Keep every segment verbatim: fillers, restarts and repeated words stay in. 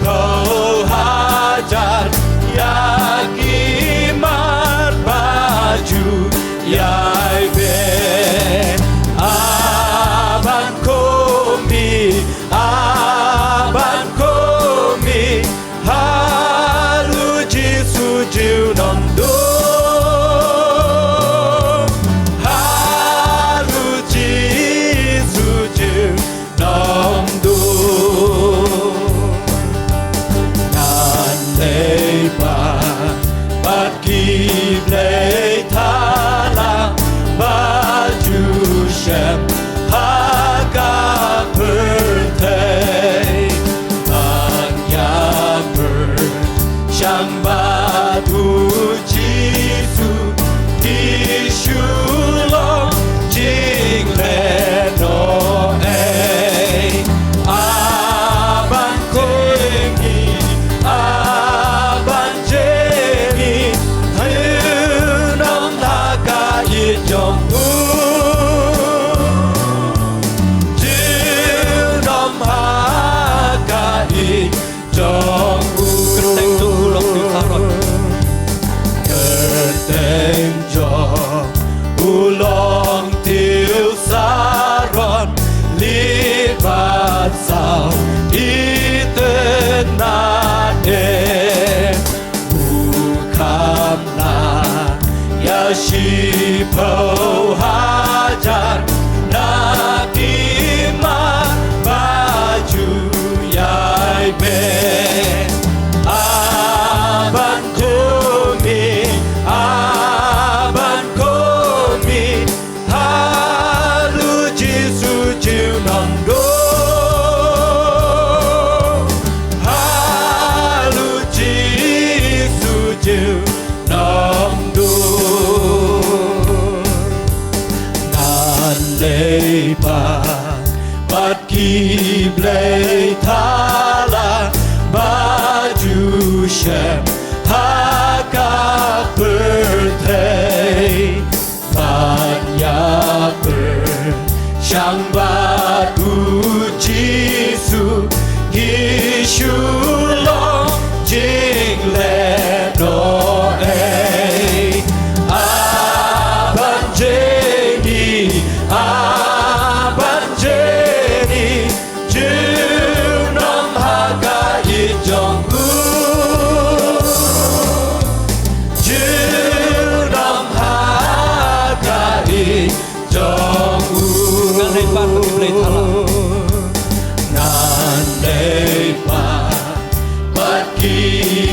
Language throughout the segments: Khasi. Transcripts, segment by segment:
Pau hajar ïa ki mar ba ju ïai beh. Aban komi, aban komi, halu Jisu ju nong do. Halu Jisu ju nong do. Ngan leit bad, bad ki blei thala ba ju shem ha ka pyrthei. Ban ïa pyrshang bad u Jisu, ki shu long jingleh noh ei. Aban komi, aban jeni, ju nong ha ka ïit jong u. Ju nong ha ka ïit jong u. Kyrteng jong u long Tiusaron. Kyrteng jong u long Tiusaron, leit bad saw itynnad eh. U kham na ïa shiphew hajar na ki mar ba ju ïai beh. Aban komi, aban komi, halu Jisu ju nong do. Halu Jisu ju nong do. Ngan leit bad, bad ki blei thala ba ju shem ha ka pyrthei. Ban ïa pyrshang bad u Jisu, ki shu long jingleh noh ei. Aban jeni, aban jeni, ju nong ha ka ïit jong u. Ju nong ha ka ïit jong u. Ngan leit bad ki blei thala. Ngan leit bad, bad ki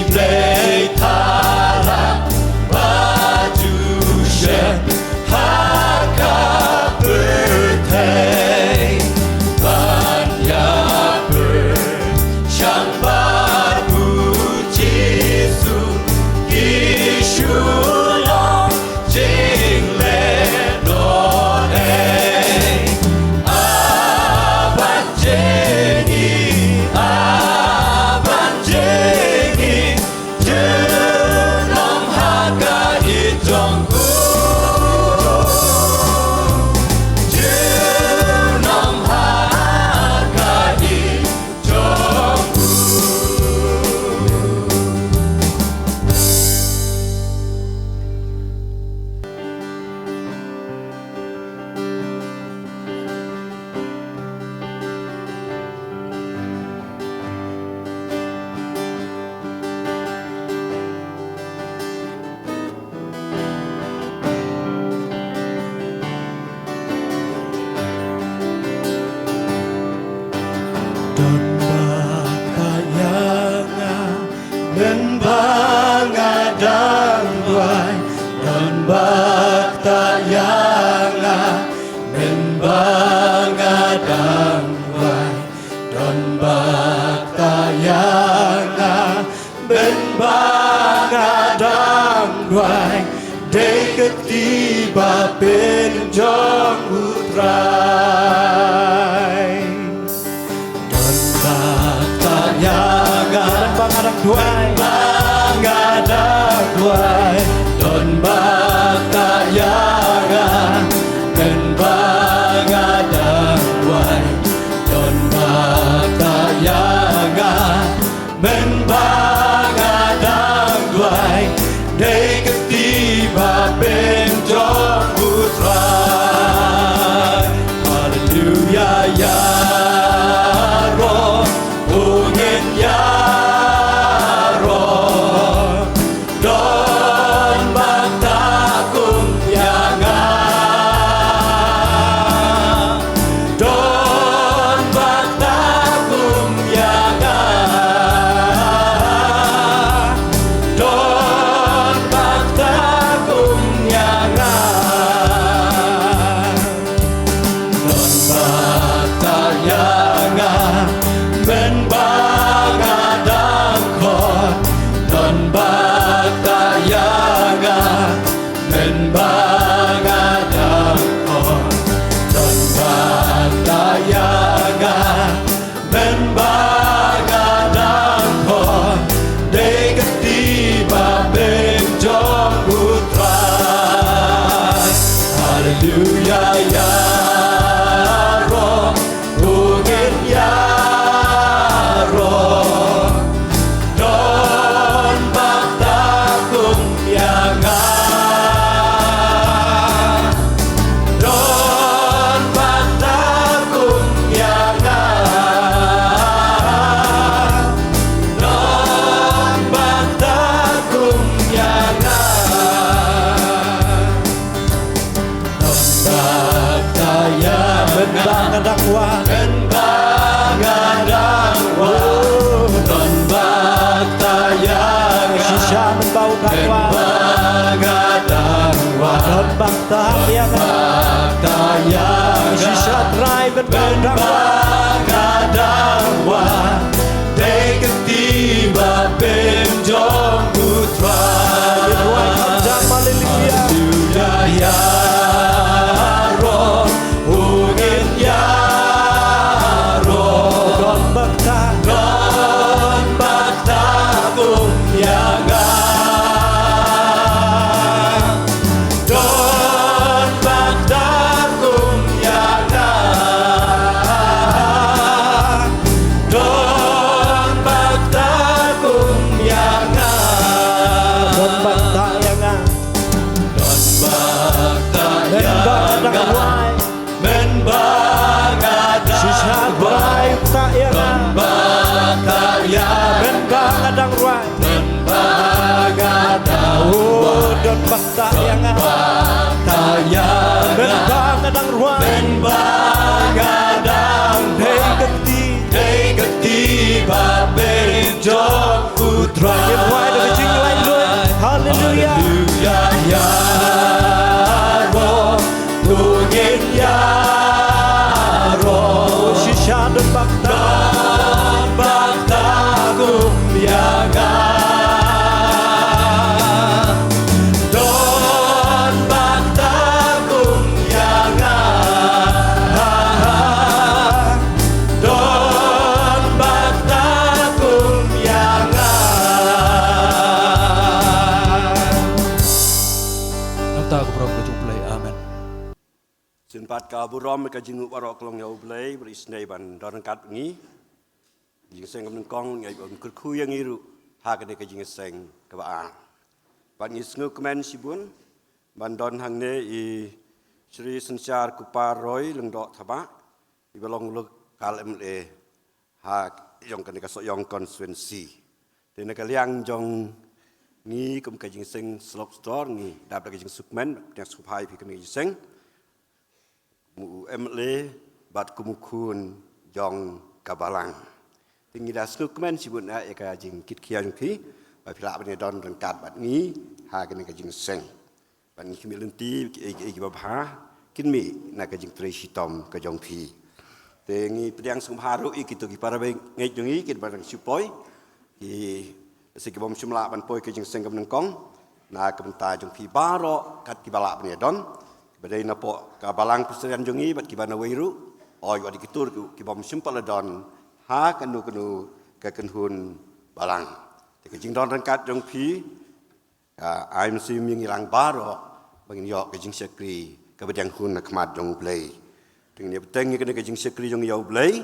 blei thala ba ju shem ha ka pyrthei. Ban ïa pyrshang bad u Jisu, ki shu long jingleh noh ei. Aban jeni, aban jeni, ju nong ha ka ïit jong u. Ju nong ha ka ïit jong u. Don ba ka ïa nga, mynba nga dang duwai. Don ba ka ïa nga, mynba nga dang duwai. Don ba ka ïa nga, mynba nga dang duwai, dei ka kti ba pynjong u Trai. Don ba ka ïa nga, mynba nga dang duwai, mynba nga dang duwai. Don ba ka ïa nga, mynba nga dang duwai. Don ba ka ïa nga, Mynba nga dang duwai, dei ka kti ba pynjong U Trai. Haleluya, ïaroh, u ngeit ïaroh. Don bak ta kum ïa nga. Don bak ta kum ïa nga. Don bak ta kum ïa nga. Don bak ta ïa nga, mynba nga dang khot. Don bak ta ïa nga, mynba nga dang khot. Don bak ta ïa nga, mynba nga dang khot. Dei ka kti ba pynjong U Trai. Haleluya, ïaroh, u ngeit ïaroh. Don bak ta kum ïa nga. Don bak ta kum ïa nga. Don bak ta kum ïa nga. Don bak ta ïa mynba nga dang wad. Mynba nga dang wad. Don bak ta ïa nga. Shisha mynba u dang wad. Mynba nga dang wad. Don bak ta ïa nga. Don bak ta ïa nga. Shisha Trai mynba u dang wad. Mynba nga dang wad. Dei ka kti ba pynjong U Trai. Haleluya, haleluya. Haleluya, ïaroh, u ngeit ïaroh. Don bak ta. Don bak ta kum ïa nga. Don bak ta kum ïa nga. Don bak ta kum ïa nga. Don bak ta ïa nga. Don bak ta ïa nga. Mynba nga dang rwai. Mynba nga dang rwai. Shisha Trai, ta ïa nga. Don bak ta ïa nga. Mynba nga dang rwai. Mynba nga dang rwai. Oh, don bak ta ïa nga. Don bak ta ïa nga. Mynba nga dang rwai. Mynba nga dang rwai. Dei ka kti. Dei ka kti ba pynjong U Trai. Ngin rwai da ka jinglaitluid. Haleluya. Haleluya, ïaroh, u ngeit ïaroh. Shisha don bak ta. Don bak ta kum ïa nga. Don bak ta kum ïa nga. Don bak ta kum ïa nga. Nangta ka burom ka jong U Blei. Amen. Sngewbha ka burom ka jingngooh baroh ka long ïa U Blei ba u la isynei ban don ryngkat bad ngi. Jingïaseng kaba nyngkong ngi ai ban kyrkhu ïa ngi ruh ha kane ka jingïaseng kaba ar. Bad ngi sngewkmen shibun ban don hangne i Shri Synshar Kupar Roy Lyngdoh Thabah, iba long u local M L A ha jong kane ka Sohiong constituency. Te na ka liang jong ngi kum ka jingïaseng slok stor ngi dap da ka jingsngewkmen, pdiang sngewbha ïa phi kane ka jingïaseng. Kum u M L A bad kum u khun jong ka balang. Te ngi da sngewkmen shibun ïa ka jingkit khia jong phi ba phi lah ban ïa don ryngkat bad ngi ha kane ka jingïaseng. Bad ngi khmih lynti kiei kiei kiba bha kin mih na ka jingtrei shitom ka jong phi. Te ngi pdiang sngewbha ruh ïa kito ki para bangeit jong ngi kiba dang shu poi, ki, lehse ki bym shym lah ban poi ka jingïaseng kaba nyngkong. Na ka bynta jong phi baroh kat kiba lah ban ïa don, kiba dei napoh ka balang Presbyterian jong ngi bad kiba nawei ruh, oi wat ïa ki tur ki, ki bym shym pat la don ha kano kano ka kynhun balang. Te ka jingdon ryngkat jong phi ka ai mynsiem ïa ngi lang baroh ba ngin ïoh ka jingshakri kaba dang hun na khmat jong U Blei. Te ngin ïa bteng ïa kane ka jingshakri jong ngi ïa U Blei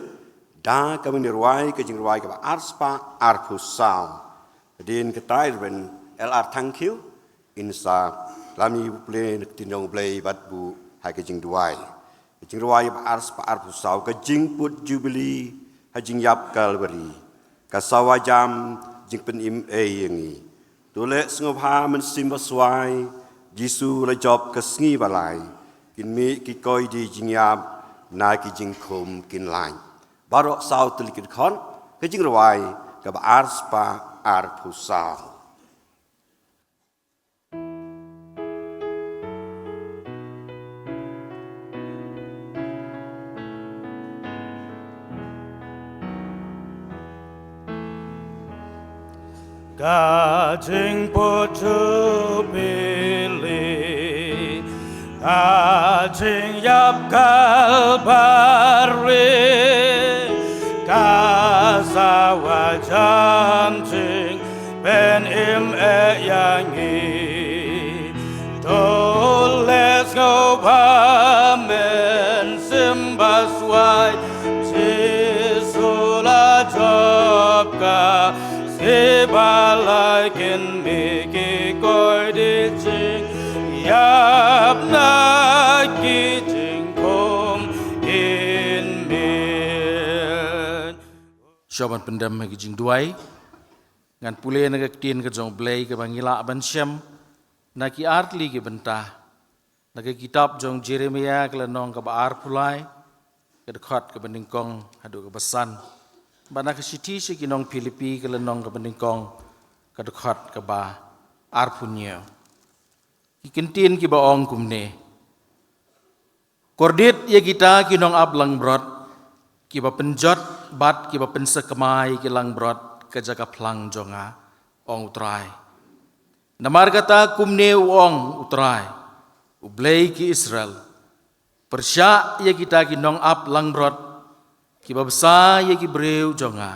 Da ka mini rwai ka jingrwai kaba arspah arphew saw. Hadien kata i Reverend L R Thangkhiew in sa lam ïa pule na ka ktien jong U Blei bad buh ha ka jingduwai. Ka jingrwai kaba arspah arphew saw, ka jingput jubili ha jingïap Kalbari. Ka sawa jam jingpynim ei ïa ngi. To leh sngewbha mynsiem baswai, Jisu la jop ka sngi ba lai. Kin mih ki koidi jingïap, na ki jingkhum kin lait. Baroh saw tylli ki dkhot, ka jingrwai kaba arspah arphew saw. Ka jingput jubili, ka jingïap Kalbari, ka sawa jam jingpynim ei ïa ngi. To leh sngewbha mynsiem baswai, Jisu la jop ka sngi ba lai, kin mih ki koidi jingïap, na ki jingkhum kin mih. Shuwa ban pyndem ha ki jingduwai, ngan pule na ka ktien ka jong U Blei kaba ngi lah ban shem na ki artylli ki bynta. Na ka kitab jong Jeremiah ka lynnong kaba arphew lai, ka dkhot kaba nyngkong haduh kaba san. Bad na ka shithi sha ki nong Philippi ka lynnong kaba nyngkong, ka dkhot kaba arphew hynñiew. Ki kyntien kiba ong kumne: Kordit ïa kita ki nongap langbrot, kiba pynjot bad kiba pynsakma ïa ki langbrot ka jaka phlang jong nga, ong U Trai. Namar kata kumne u ong U Trai, U Blei ki Israel: Pyrshah ïa kita ki nongap langbrot, kiba bsa ïa ki briew jong nga.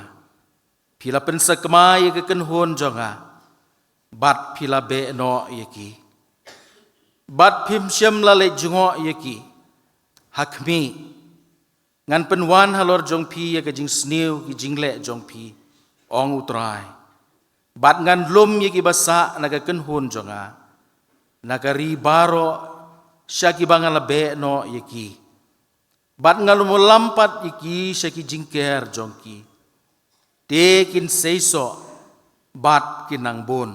Phi la pynsakma ïa ka kynhun jong nga, bad phi la beh noh ïa ki, bad phim shym la leit jngoh ïa ki. Ha khmih, ngan pynwan halor jong phi ïa ka jingsniew ki jingleh jong phi, ong U Trai. Bad ngan lum ïa kiba sah na ka kynhun jong nga na ka ri baroh sha kiba nga la beh noh ïa ki. Bad ngan ym wallam pat ïa ki sha ki jingker jong ki. Te kin seisoh bad kin nang bun.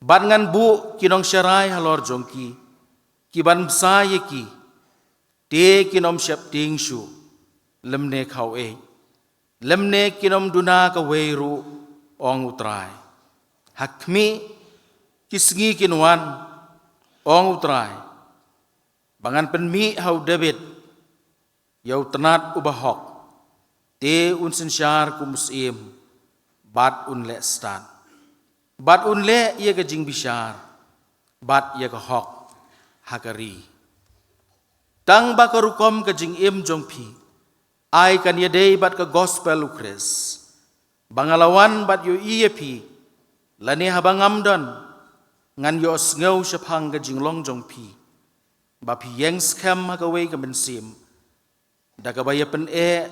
Bad ngan buh ki nongsharai halor jong ki, kiban bsa ïa ki. Te kin ym sheptieng shuh, lymne khaw-ïeit, lymne kin ym duna kawei ruh, ong U Trai. Ha khmih, ki sngi kin wan, ong U Trai, ba ngan pynmih ha u Dabid ïa u tnat uba hok, te un synshar kum u syiem, bad un leh stad, bad un leh ïa ka jingbishar bad ïa ka hok ha ka ri. Tang ba ka rukom ka jingim jong phi ai kan ïadei bad ka gospel U Khrist, ba nga la wan bad ïohi ïa phi, lane haba ngam don, ngan ïohsngew shaphang ka jinglong jong phi, ba phi ïeng skhem ha kawei ka mynsiem, da kaba ïa pyneh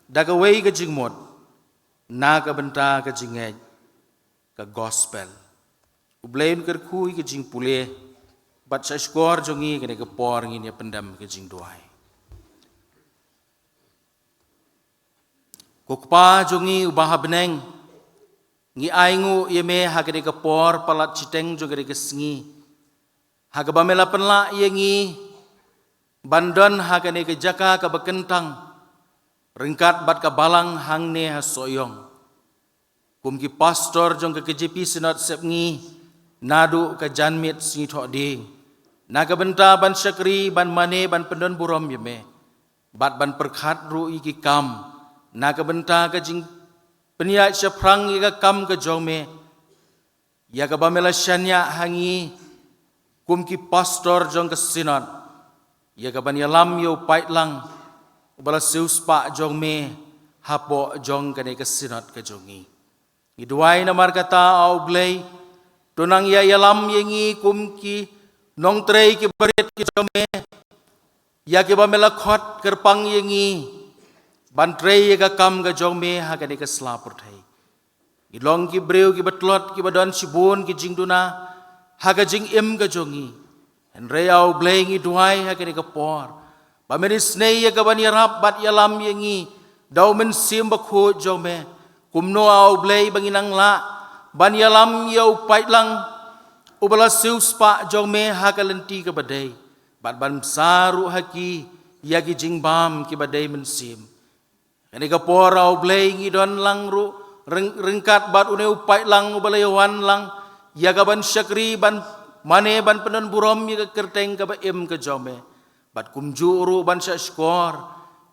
da kawei ka jingmut, na ka bynta ka jingngeit ka gospel. U Blei un kyrkhu ïa ka jingpule, bad sha shkor jong ngi kane ka por ngin ïa pyndem ka jingduwai. Ko Kpa jong ngi uba ha bneng, ngi ainguh ïa me ha kane ka por palat shiteng jong kane ka sngi, ha kaba me la pynlah ïa ngi ban don ha kane ka jaka kaba kyntang, ryngkat bad ka balang hangne ha Sohiong, kum ki pastor jong ka K J P Synod Sepngi, naduh ka janmiet sngi Thohdieng, na ka bynta ban shakri, ban mane, ban pyndon burom ïa me, bad ban pyrkhat ruh ïa ki kam na ka bynta ka jingpynïaid shaphrang ïa ka kam ka jong me, ïa kaba me la shaniah ha ngi kum ki pastor jong ka Synod, ïa kaban ïalam ïa u paidlang uba la siewspah jong me hapoh jong kane ka Synod ka jong ngi. Ngi duwai namar kata, A U Blei, to nang ïa ïalam ïa ngi kum ki nongtrei ki barit ki jong me, ïa kiba me la khot kyrpang ïa ngi, Pan trei ïa ka kam ka jong me ha kane ka sla pyrthei. Ngi long ki briew kiba tlot, kiba don shibun ki jingduna ha ka jingim ka jong ngi. Hynrei A U Blei, ngi duwai ha kane ka por ba men isynei ïa ka ban ïarap bad ïalam ïa ngi da U Mynsiem Bakhuid jong me. Kumno A U Blei ba ngin nang lah ban ïalam ïa u paidlang uba la siewspah jong me ha ka lynti kaba dei, bad ban bsa ruh ha ki ïa ki jingbam kiba dei mynsiem. Kane ka por A U Blei, ngi don lang ruh ryng-, ryngkat bad une u paidlang uba la ïawan lang ïa ka ban shakri, ban mane, ban pyndonburom ïa ka kyrteng kaba im ka jong me, bad kumjuh ruh ban shahshkor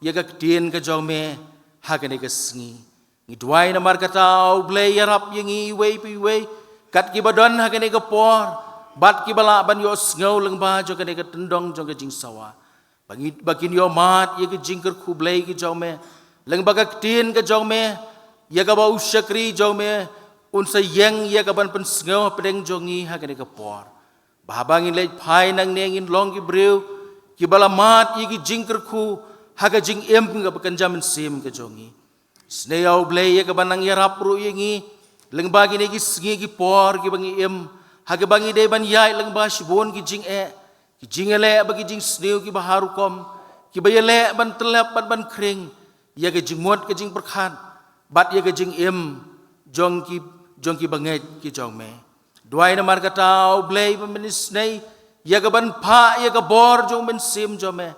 ïa ka ktien ka jong me ha kane ka sngi. Ngi duwai namar kata A U Blei, ïarap ïa ngi iwei pa iwei kat kiba don ha kane ka por bad kiba lah ban ïohsngew lyngba jong kane ka tyndong jong ka jingsawa, ba ngi, ba kin ïohmad ïa ka jingkyrkhu Blei ka jong me, lyngba ka ktien ka jong me, ïa kaba u shakri jong me un sa ïeng ïa ka ban pynsngew hapdeng jong ngi ha kane ka por. Ba haba ngin leit phai nangne, ngin long ki briew kiba la mad ïa ka jingkyrkhu ha ka jingim kaba kynja mynsiem ka jong ngi. Isynei A U Blei ïa ka ban nang ïarap ruh ïa ngi lyngba kine ki sngi ki por kiba ngi im, ha kaba ngi dei ban ïaid lyngba shibun ki jingeh, ki jingïaleh bad ki jingsniew kiba har rukom, kiba ïaleh ban tyllep bad ban khring ïa ka jingmut ka jingpyrkhat bad ïa ka jingim jong ki, jong ki bangeit ki jong me. Duwai namar kata A U Blei ba men isynei ïa ka ban phah ïa ka bor jong U Mynsiem jong me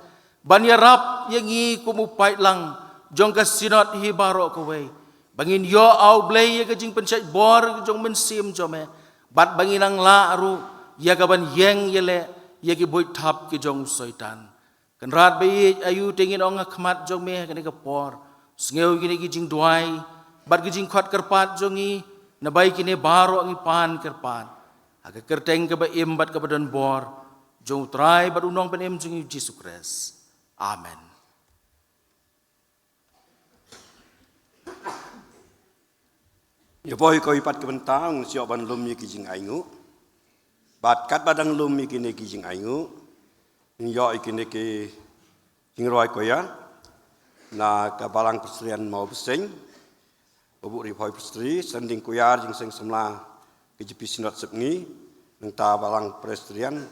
ban ïarap ïa ngi kum u paidlang jong ka Synod hi baroh kawei, ba ngin ïoh A U Blei ïa ka jingpynshait bor jong U Mynsiem jong me, bad ba ngin nang lah ruh ïa ka ban ïeng ïaleh ïa ki buit thap ki jong u Soitan. Kynrad ba ïeit, aïu te ngin ong ha khmat jong me ha kane ka por? Sngew kine ki jingduwai bad ki jingkhot kyrpad jong ngi, naba ïa kine baroh ngi pan kyrpad ha ka kyrteng kaba im bad kaba don bor jong U Trai bad U Nongpynim jong ngi U Jisu Khrist. Amen. Ïa poi ko ïa pat ka bynta, ngin sa ïoh ban lum ïa ki jingainguh. Bad katba dang lum ïa kine ki jingainguh, ngin ïoh ïa kine ki jingrwai choir na ka Balang Presbyterian Mawbseiñ. Babu Ri Phoi Presbytery, Sending Choir, Jingseng Samla K J P Synod Sepngi, nangta Balang Presbyterian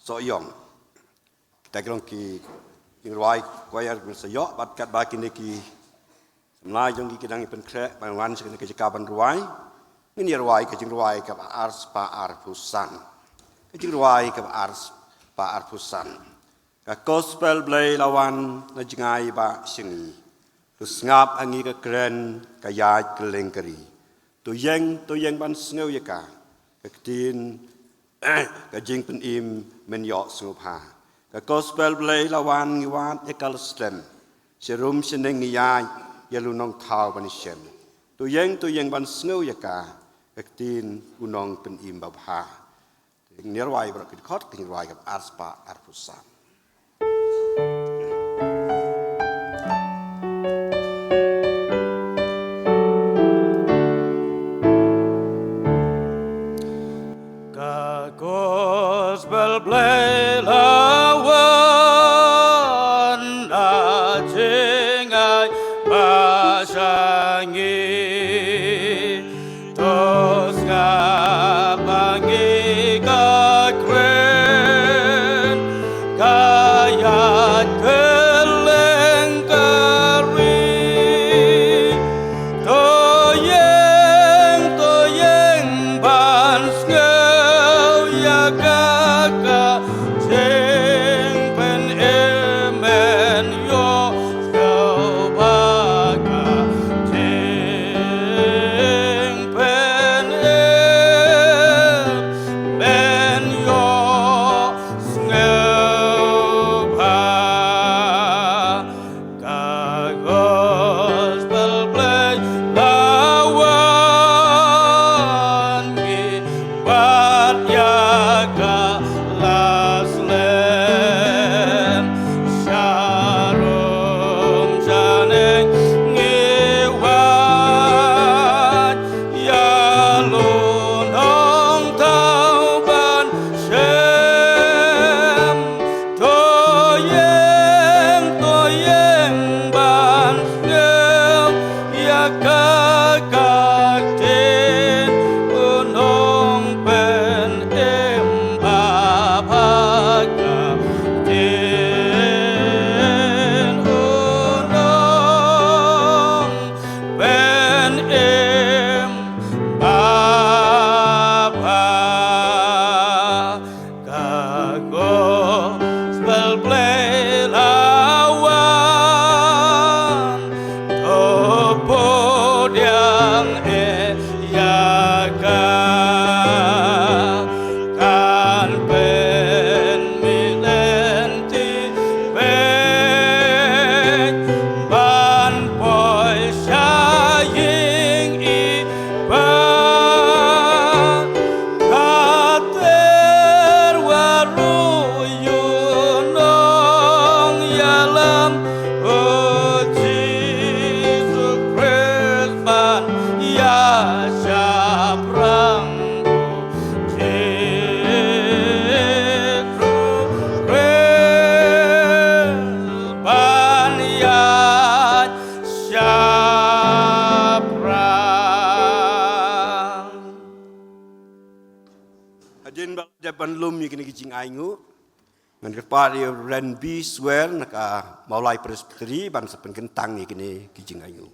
Sohiong. Kita ki long ki jingrwai choir ngin sa ïoh, bad katba kine ki samla jong ki ki dang ïa pynkhreh ban wan sha kane ka jaka ban rwai, ngin ïa rwai ka jingrwai kaba arspah arphew san. Ka jingrwai kaba arspah arphew san. Ka Gospel Blei la wan na jngai ba shngi. To sngap ha ngi ka kren ka ïaid kylleng ka ri. To ïeng, to ïeng ban sngew ïa ka. Ka ktien ka jingpynim men ïoh sngewbha. Ka Gospel Blei la wan ngi wad ïa ka la slem. Sharum shaneng ngi ïaid ïa la u nongthaw ban ïashem. To ïeng, to ïeng ban sngew ïa ka. Ka ktien u nongpynim babha. Ngin ïa rwai baroh ki dkhot, ngin ïa rwai ka arspah arphew san. Ka Gospel Blei la wan na jngai ba shngi. To sngap ha ngi ka kren ka ïaid kylleng ka ri. To ïeng, to ïeng ban sngew ïa ka, ka Ïa ka kan pynmih lynti beit ban poi sha ïing i Ba ka ter wa ruh ïu nong ïalam, o Jisu Khrist ban ïashaphrang, o Jisu Khrist ban ïashaphrang. Hadien ba la dep ban lum ïa kine ki jingainguh, ngan kyrpad ïa u Reverend B Swer na ka Mawlai Presbytery ban sa pynkyntang ïa kine ki jingainguh.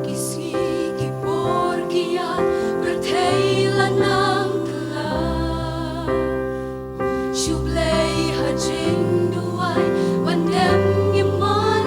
Ki sngi ki por ki ïa pyrthei la nang kylla. Shu Blei ha jingduwai ban dem ngi mon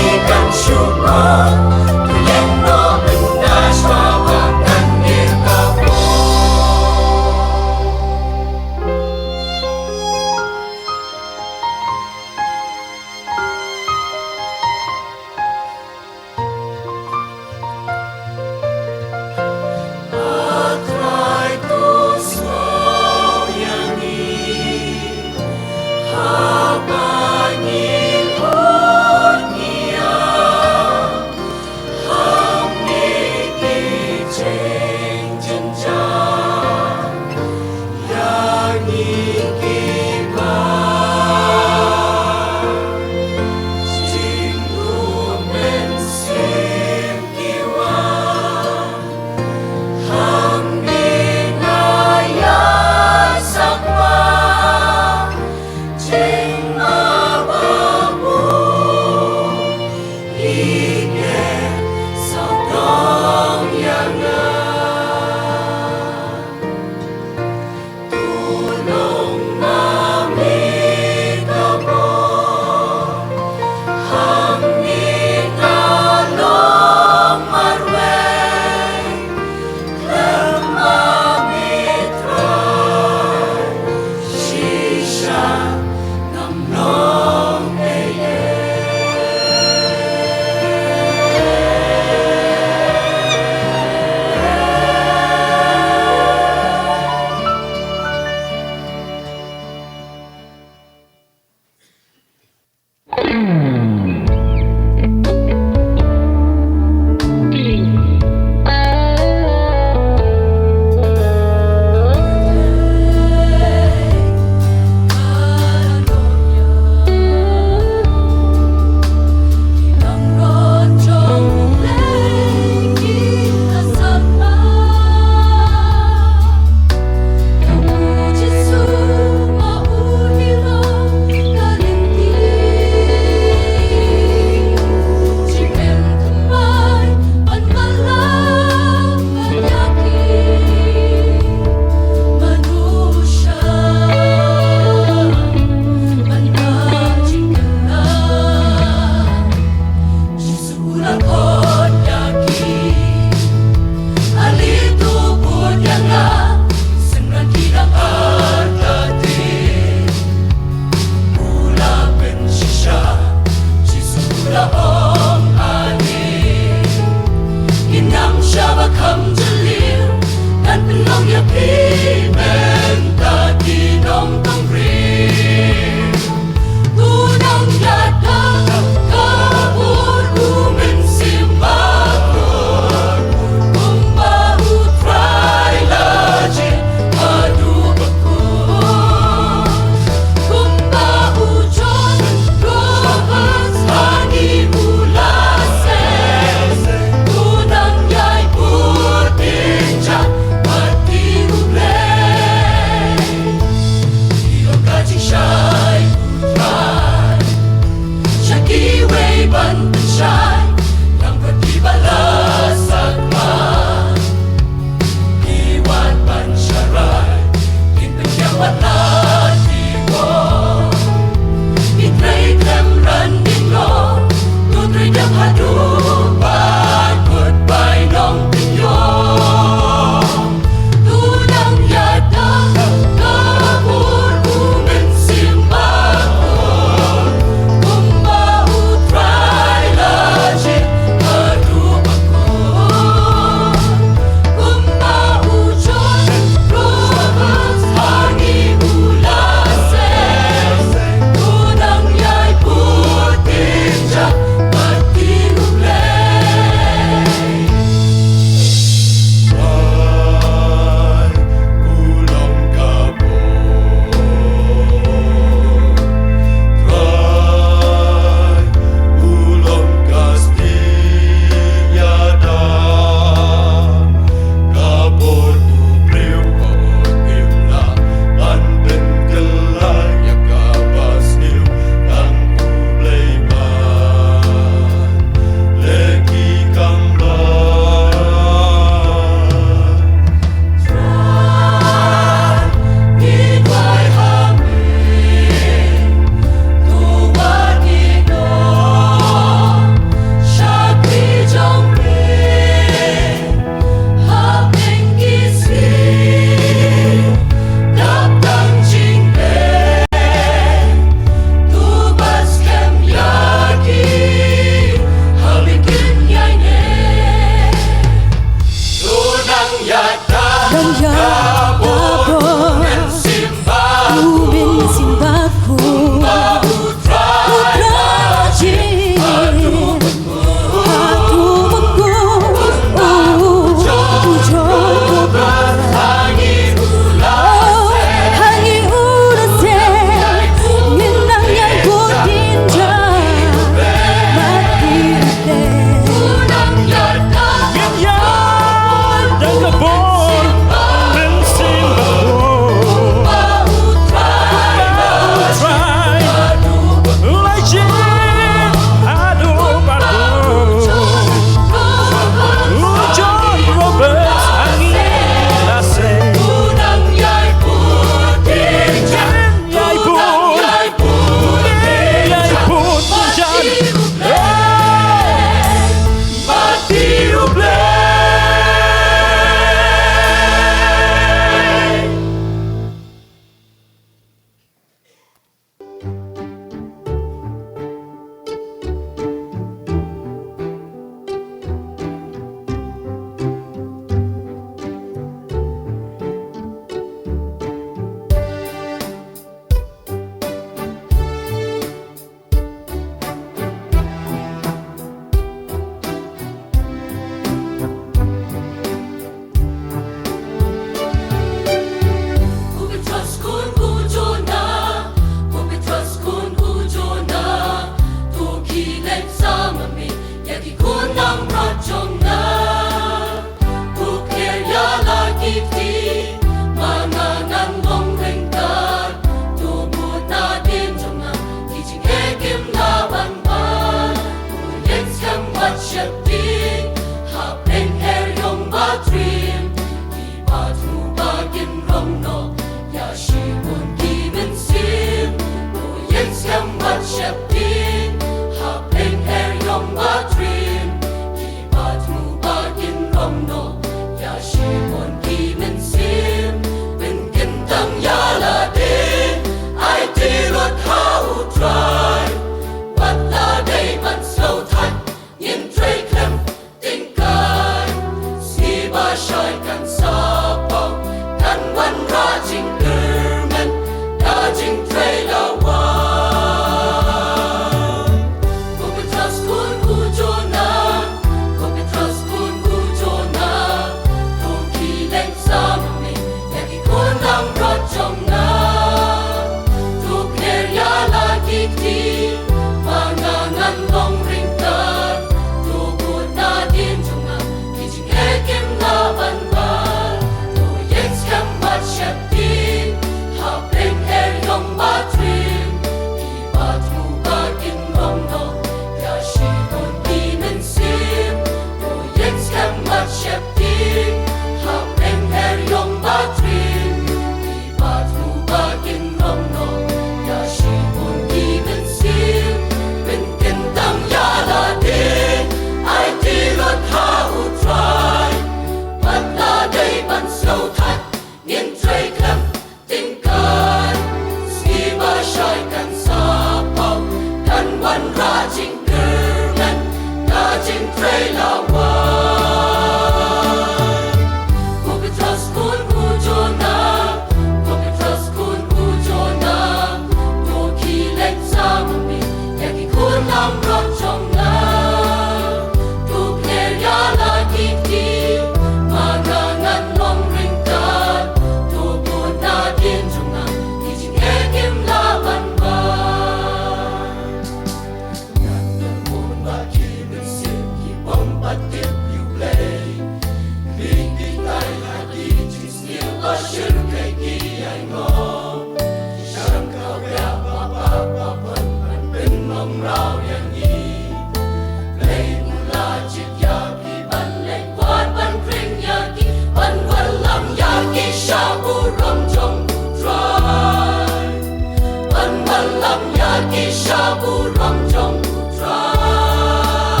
Ki sha burom jong U Trai.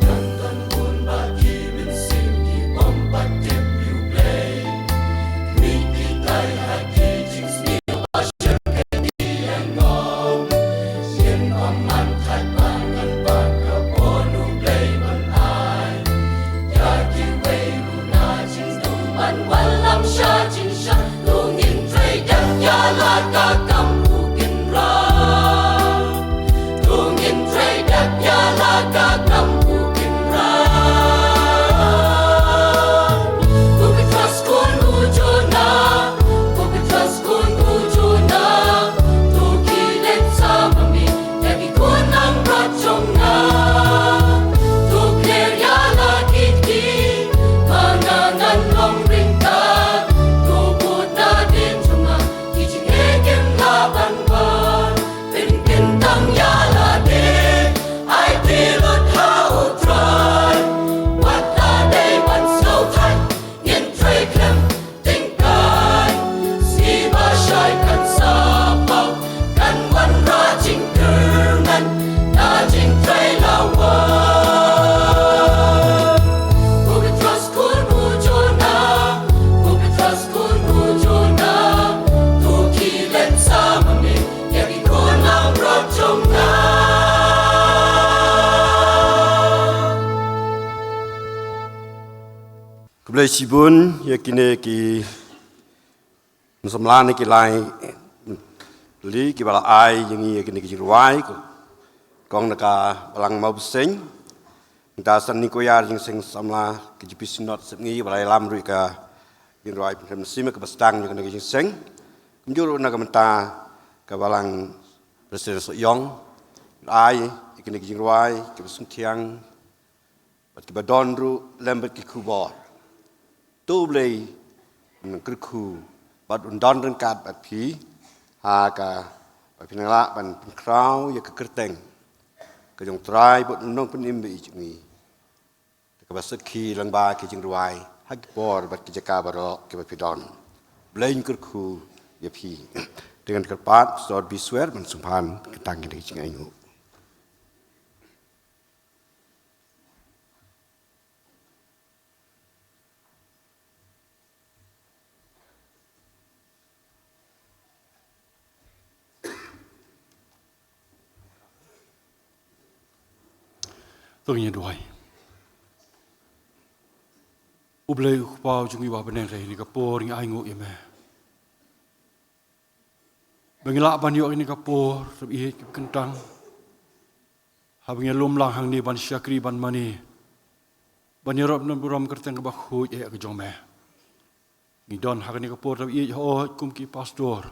Don don bun ba ki mynsiem ki bym pat tip ïa U Blei. Kmie ki tai ha ki jingsniew ba shem ka ïeng ngong. Sien ba man thait ba ngan pat ka bun U Blei ban ai ïa kiwei ruh na jingdum ban wallam sha jingshai. To ngin trei dap ïa la ka kam U Kynrad. To ngin trei dap ïa la ka kam U Kynrad. Ko Petros khun u Jonah, ko Petros khun u Jonah, to khie leit sa ma me ïa ki khun langbrot jong nga. To kler ïa la ki kti ba nga ngan long ryngkat. To bud nadien jong nga ki jingeh kim lah ban wan. Pynkyntang ïa lade, aiti lut ha U Trai. Wat la dei ban sngewthuh, ngin trei khlem tyngkai. Sngi ba shai kan sa paw, kan wanrah jingkyrmen na jingtrei lawa. Ko Petros khun u Jonah, ko Petros khun u Jonah, to khie leit sa ma me ïa ki khun langbrot jong nga. Khublei shibun ïa kine ki samla ne ki lai tylli kiba la ai ïa ngi ïa kine ki jingrwai. Kong na ka Balang Mawbseiñ, nangta san ngi koyar jingseng samla K J P Synod Sepngi ba la ïalam ruh ïa ka jingrwai pynrem mynsiem kaba sdang ïa kane ka jingseng. Kumjuh ruh na ka bynta ka Balang President Sohiong, ai ïa kine ki jingrwai kiba sngewthiang bad kiba don ruh lem bad ki khubor. To U Blei un kyrkhu bad un don ryngkat bad phi ha kaba phin nang lah ban pynkhraw ïa ka kyrteng ka jong U Trai bad U Nongpynim ba ïeit jong ngi. Te kaba sakhi lyngba ki jingrwai ha ki por bad ki jaka baroh kiba phi don. U Blei un kyrkhu ïa phi. Te ngan kyrpad Pastor Biswer ban sngewbha kyntang ïa kine ki jingainguh. To ngin ïa duwai. U Blei U Kpa jong ngi uba ha bneng, ha kane ka por ngi ainguh ïa me ba ngi lah ban ïoh ïa kane ka por kaba ïeit kaba kyntang, haba ngi lum lang hangne ban shakri ban mane ban ïarap na burom kyrteng kaba khuid eh ka jong me. Ngi don ha kane ka por kaba ïeit, hooid, kum ki pastor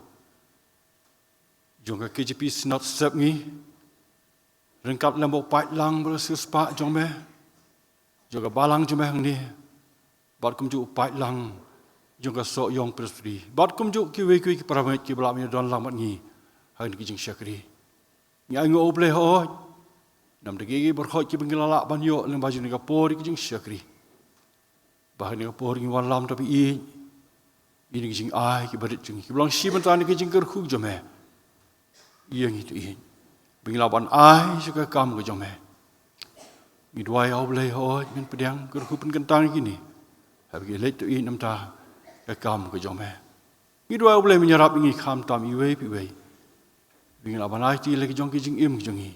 jong ka K J P Synod Sepngi, ryngkat lem bad u paidlang ba la siewspah jong me, jong ka balang jong me hangne, bad kumjuh u paidlang jong ka Sohiong Presbytery, bad kumjuh kiwei kiwei ki para bangeit kiba lah ban ïadon lang bad ngi ha kane ka jingshakri. Ngi ainguh, O Blei, hooid, namar da kiei kiei baroh kiba ngi la lah ban ïoh lyngba jong kane ka por ka jingshakri, ba ha kane ka por ngi wanlam da ba ïeit ïa kine ki jingai kiba rit jong ngi kiba long shi bynta na ka jingkyrkhu jong me ïa ngi, to ïeit, ba ngi lah ban ai sha ka kam ka jong me. Ngi duwai, O Blei, hooid, men pdiang, kyrkhu pynkyntang ïa kine haba ki leit, to ïeit, na ka bynta ka kam ka jong me. Ngi duwai, O Blei, men ïarap ïa ngi khamtam iwei pa iwei ba ngin lah ban aiti ïa la ki jong ki jingim ki jong ngi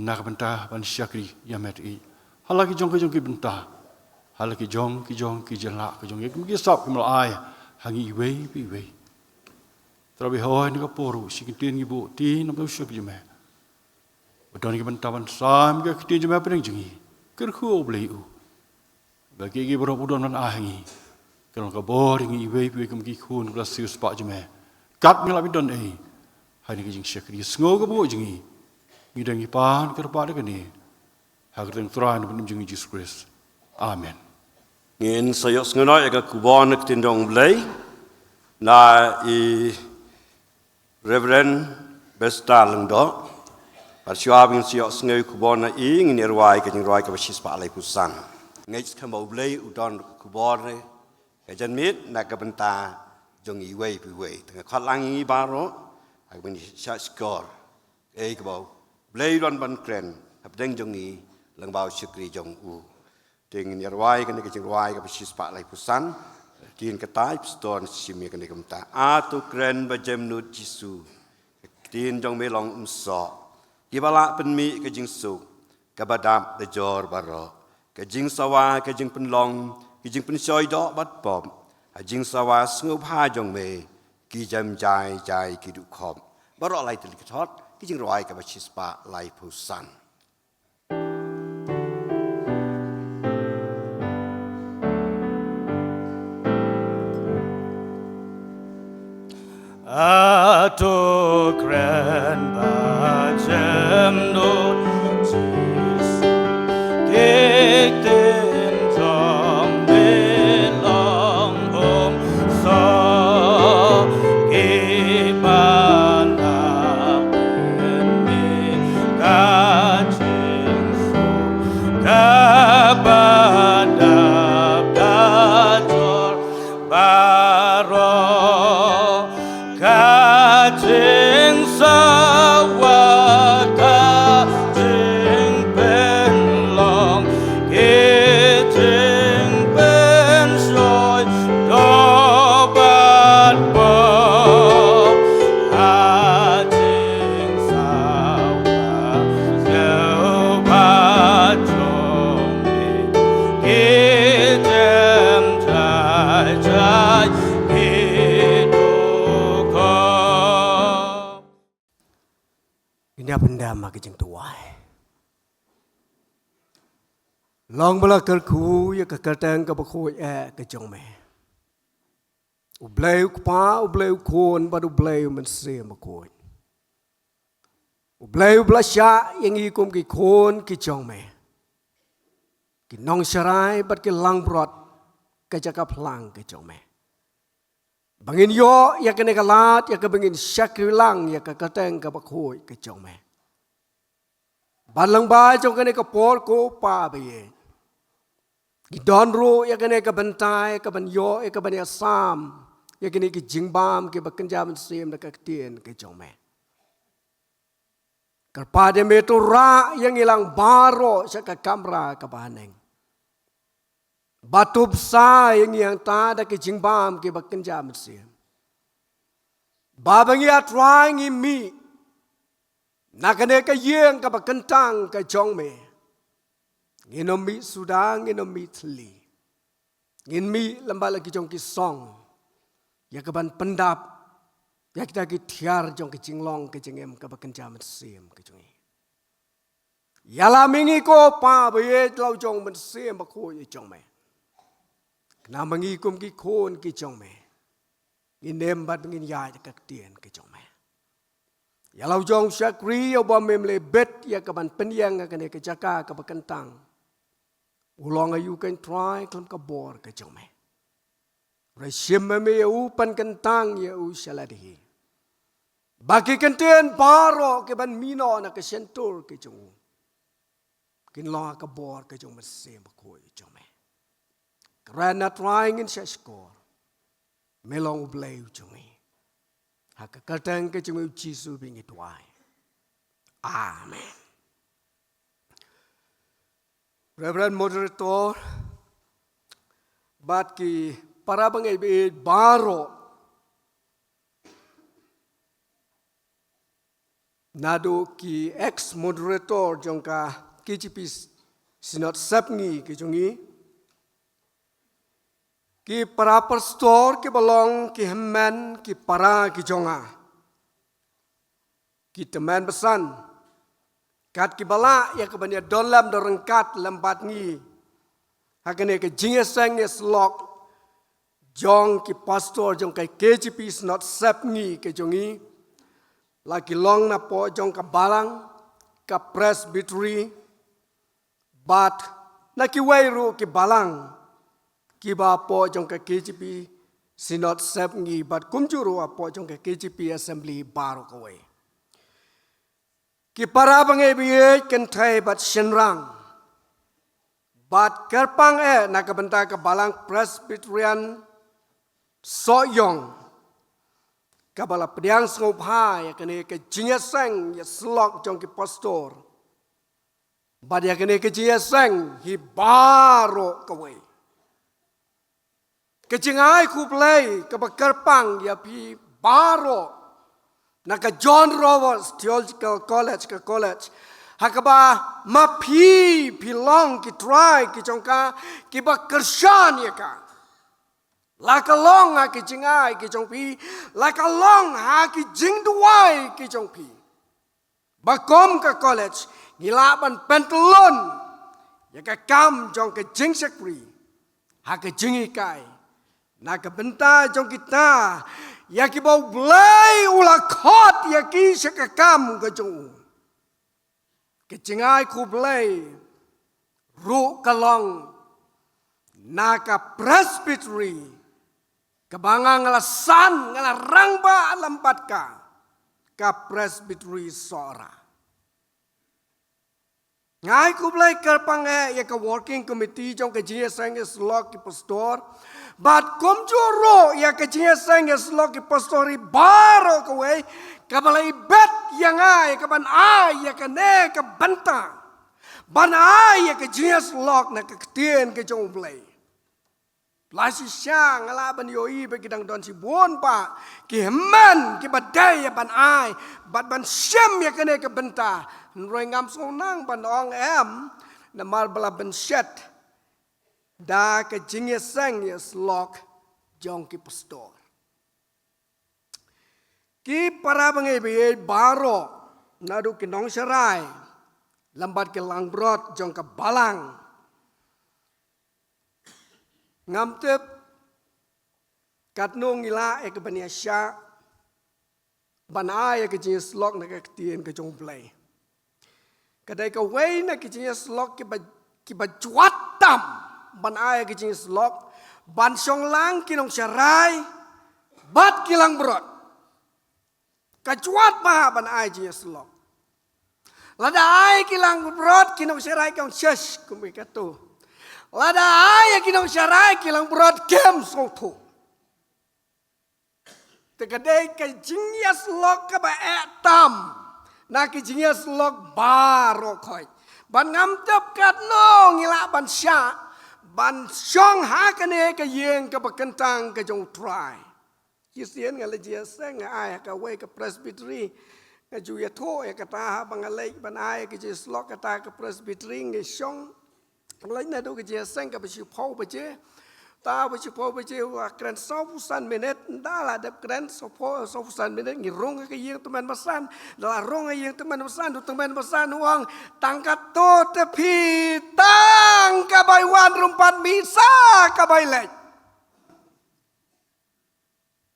na ka bynta ban shakri ïa me, to ïeit, ha la ki jong ki jong ki bynta, ha la ki jong ki jong ki jylla ka jong ngi, kum ki sap kiba me la ai ha ngi iwei pa iwei. Trai, hooid, ha kane ka por ruh shi kyntien ngi buh, to ïeit, na ka bynta u shakri jong me. Ba don ki bynta ban sam ïa ka ktien jong me hapdeng jong ngi, kyrkhu, O Blei, u ba kiei kiei baroh ba u don ban ai ha ngi kan long ka bor ïa ngi iwei pa iwei kum ki khun kiba la siewspah jong me. Kat ngi lah ban don ei ha kane ka jingshakri, sngew ka buh jong ngi. Ngi dang, ngi pan kyrpad ïa kane ha ka kyrteng Trai na ka bynta jong ngi Jisu Khrist. Amen. Ngin sa ïohsngew noh ïa ka khubor na ka ktien jong U Blei na i Reverend Besta Lyngdoh. Bad shuwa ba ngin sa ïohsngew ïa ka khubor na i, ngin ïa rwai ka jingrwai kaba shispah laiphew san. Ngeit skhem ba U Blei u don ka khubor ne ka janmiet na ka bynta jong iwei pa iwei. Te nga khot lang ïa ngi baroh Ha kaba ngin shah shkor, ei kaba U Blei u don ban kren hapdeng jong ngi lyngba u shakri jong u. Te ngin ïa rwai kane ka jingrwai kaba shispah laiphew san. Ktien kata i pastor un shim ïa kane kumta: A to kren ba jemnud Jisu, ka ktien jong me long umsoh, kiba lah pynmih ka jingsuk, kaba dap da jor baroh. Ka jingsawa, ka jingpynlong, ka jingpynshoi doh bad pop, ha jingsawa sngewbha jong me, ki jem jai jai ki duh khop. Baroh lai tylli ki thot, ka jingrwai kaba shispah laiphew san. A to kren ba jemnud Jisu, ka ktien jong me long umsoh, kiba lah pynmih ka jingsuk, kaba dap da jor baroh. Ka jingsawa, ka jingpynlong, ka jingpynshoi doh bad pop, ha jingsawa sngewbha jong me, ki jem jai jai ki duh khop. Ngin ïa pyndem ha ka jingduwai. Long ba la kyrkhu ïa ka kyrteng kaba khuid eh ka jong me, U Blei U Kpa, U Blei U Khun bad U Blei U Mynsiem Bakhuid. U Blei uba la shah ïa ngi kum ki khun ki jong me, ki nongsharai bad ki langbrot ka jaka phlang ka jong me, ba ngin ïoh ïa kane ka lad ïa kaba ngin shakri lang ïa ka kyrteng kaba khuid ka jong me. Bad lyngba jong kane ka por, ko Pa ba ïeit, ngi don ruh ïa kane ka bynta ïa kaban ïoh, ïa kaban ïasam ïa kine ki jingbam kiba kynja mynsiem da ka ktien ka jong me. Kyrpad ïa me to rah ïa ngi lang baroh sha ka kamra kaba haneng, ba to bsa ïa ngi hangta da ki jingbam kiba kynja mynsiem, ba ba ngi, A Trai, ngi mih na kane ka ïing kaba kyntang ka jong me, ngin ym mih suda, ngin ym mih thylli. Ngin mih lem bad la ki jong ki song ïa kaban pyndap ïa kita ki thiar jong ka jinglong ka jingim kaba kynja mynsiem ka jong ngi. Ïalam ïa ngi, ko Pa ba ïeit, la u jong u Mynsiem Bakhuid jong me, khnang ba ngi kum ki khun ki jong me ngin im bad ngin ïaid ka ktien ka jong me. Ïa la u jong u shakri, ïa uba mem leh bit ïa kaban pynïeng ha kane ka jaka kaba kyntang, u long aïu, ko Trai, khlem ka bor ka jong me? Re shim me ïa u, pynkyntang ïa u sha lade hi, ba ki kyntien baroh kiban mih noh na ka shyntur ka jong u kin long ha ka bor ka jong u Mynsiem Bakhuid jong me. Kren, A Trai, ngin shah shkor. Me long U Blei u jong ngi. Ha ka kyrteng ka jong U Jisu ba ngi duwai. Amen. Reverend Moderator bad ki para bangeit baroh, naduh ki ex moderator jong ka K J P Synod Sepngi ki jong ngi, ki para pastor kiba long ki hynmen, ki para ki jong nga, ki tymmen basan, kat kiba lah ïa kaban ïa don lem don ryngkat lem bad ngi ha kane ka jingïaseng ïasyllok jong ki pastor jong ka K J P Synod Sepngi ka jong ngi, la ki long na poh jong ka balang, ka Presbytery, bad na kiwei ruh ki balang kiba poh jong ka K J P Synod Sepngi, bad kumjuh ruh ha poh jong ka K J P Assembly baroh kawei. Ki para bangeit ba ïeit, kynthei bad shynrang, bad kyrpang eh na ka bynta ka Balang Presbyterian Sohiong, kaba la pdiang sngewbha ïa kane ka jingïaseng ïasyllok jong ki pastor. Bad ïa kane ka jingïaseng hi baroh kawei. Ka jingai khublei kaba kyrpang ïa phi baroh na ka John Roberts Theological College, ka college ha kaba ma phi phi long ki trai ki jong ka, kiba kyrshan ïa ka. La ka long ha ki jingai ki jong phi, la ka long ha ki jingduwai ki jong phi. Ba kum ka college ngi lah ban pyntylun ïa ka kam jong ka jingshakri ha ka jinghikai na ka bynta jong kita ïa kiba U Blei u la khot ïa ki sha ka kam ka jong u. Ka jingai khublei ruh ka long na ka Presbytery kaba nga, nga la san, nga la rangbah lem bad ka, ka Presbytery Sohra. Nga ai khublei kyrpang eh ïa ka working committee jong ka jingïaseng ïasyllok ki pastor. Bad kumjuh ruh ïa ka jingïaseng ïasyllok ki pastor hi baroh kawei, kaba la ibit ïa nga ïa ka ban ai ïa kane ka bynta ban ai ïa ka jingïasyllok na ka ktien ka jong U Blei. La shisha nga lah ban ïohi ba ki dang don shibun bah ki hynmen kiba dei ïa ban ai bad ban shim ïa kane ka bynta. Hynrei ngam sngewbha ban ong em, namar ba la bynshet da ka jingïaseng ïasyllok jong ki pastor. Ki para bangeit baieit baroh, naduh ki nongsharai lem bad ki langbrot jong ka balang. Ngam tip katno ngi lah ïa ka ban ïashah ban ai ïa ka jingïasyllok na ka ktien ka jong U Blei. Ka dei kawei na ki jingïasyllok kiba, kiba jwat tam ban ai ïa ka jingïasyllok, ban shong lang ki nongsharai bad ki langbrot. Ka jwat bha ban ai jingïasyllok. Lada ai ki langbrot ki nongsharai ki ong, "Shush," kumne kato. Lada ai ïa ki nongsharai ki langbrot kim sngewthuh. Te ka dei ka jingïasyllok kaba eh tam na ki jingïasyllok baroh khoit. Ban ngam tip katno ngi lah ban shah ban shong ha kane ka ïing kaba kyntang ka jong U Trai. Shisien nga la jingïaseng, nga ai ha kawei ka Presbytery. Nga ju ïathuh ïa kata haba nga leit ban ai ka jingïasyllok kata ka Presbytery, nga shong. Nga leit naduh ka jingïaseng kaba shiphew baje. Ta ba shiphew baje, nga kren sawphew san minit, ynda la dep kren sawphew, sawphew san minit, ngi rung ha ka ïing tymmen basan. Ynda la rung ha ïing tymmen basan, u tymmen basan u ong, "Tang katto te phi, tang kaba wan rung pat misa kaba leit."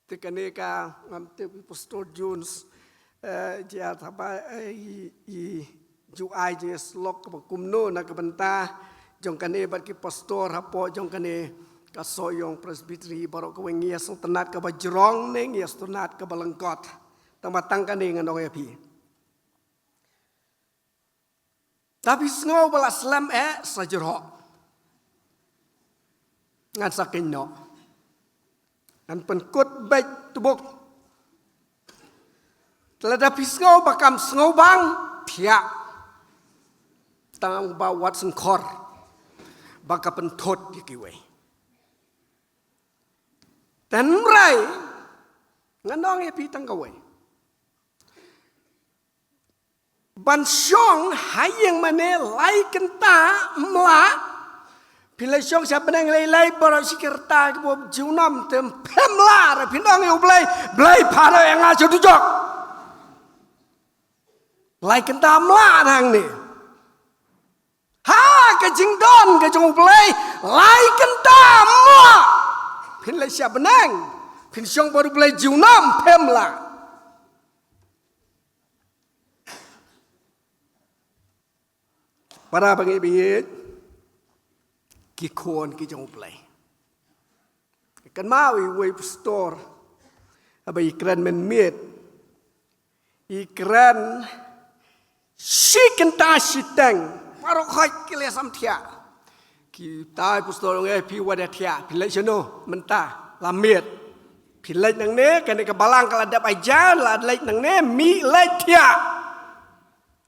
Te kane ka ngam tip i Pastor Jones, eh, jia thaba, eh, i, i ju ai jingïasyllok kaba kumno na ka bynta jong kane bad ki pastor hapoh jong kane ka Sohiong Presbytery baroh kawei. Ngi ïa sngewtynnat kaba jrong ne ngi ïa sngewtynnat kaba lyngkot. Tang ba tang kane ngan ong ïa phi. Te phi sngew ba la slem eh sa jrong. Ngan sa kynnoh. Ngan pynkut beit tbuk. Te lada phi sngew ba kam sngewbang, thiah. Tang ba wat sngewkhor ba ka pynthut ïa kiwei. Te hynrei ngan ong ïa phi tang kawei. Ban shong ha ïing mane lai kynta mla. Phi la shong sha bneng lei lei baroh shi kyrta kiba junom te phim lah re phin ong ïa U Blei, Blei phah noh ïa nga sha dujok. Lai kynta mla nangne. Ha ka jingdon ka jong U Blei lai kynta mla. Phin leit sha bneng, phin shong bad U Blei junom phim lah. Para bangeit bangeit, ki khun ki jong U Blei. Kynmaw ïa uwei u pastor haba i kren mynmiet. I kren shi kynta shiteng. Baroh khoit ki la sam thiah. Kita i pastor ong, eh, phi wat da thiah, phi leit shano mynta la miet. Ki leit nangne, kane ka balang ka la dep ajan, la leit nangne, mih leit thiah.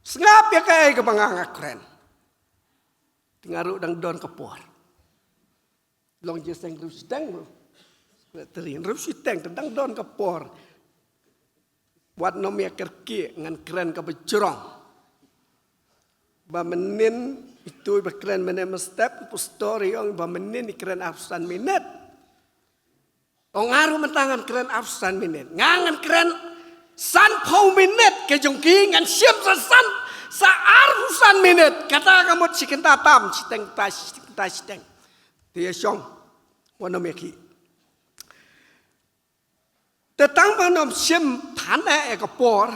Sngap ïa kaei kaba nga nga kren. Te nga ruh dang don ka por. Long jingïaseng hynriew shiteng ruh. Secretary, hynriew shiteng te dang don ka por. Wat nym ïa kyrkieh, ngan kren kaba jrong. Ba mynnin itu ba kren mynne mynstep, pastor i ong ba mynnin i kren arphew san minit. Ong nga ruh mynta ngan kren arphew san minit. Nga ngan kren sanphew minit, ka jong ki ngan shim sa san, sa arphew san minit. Kata ka mut shi kynta tam, shiteng kynta, shiteng kynta, shiteng. Te ïa shong, wat nym ïa ki. Te tang ba nym shim than eh ïa ka por,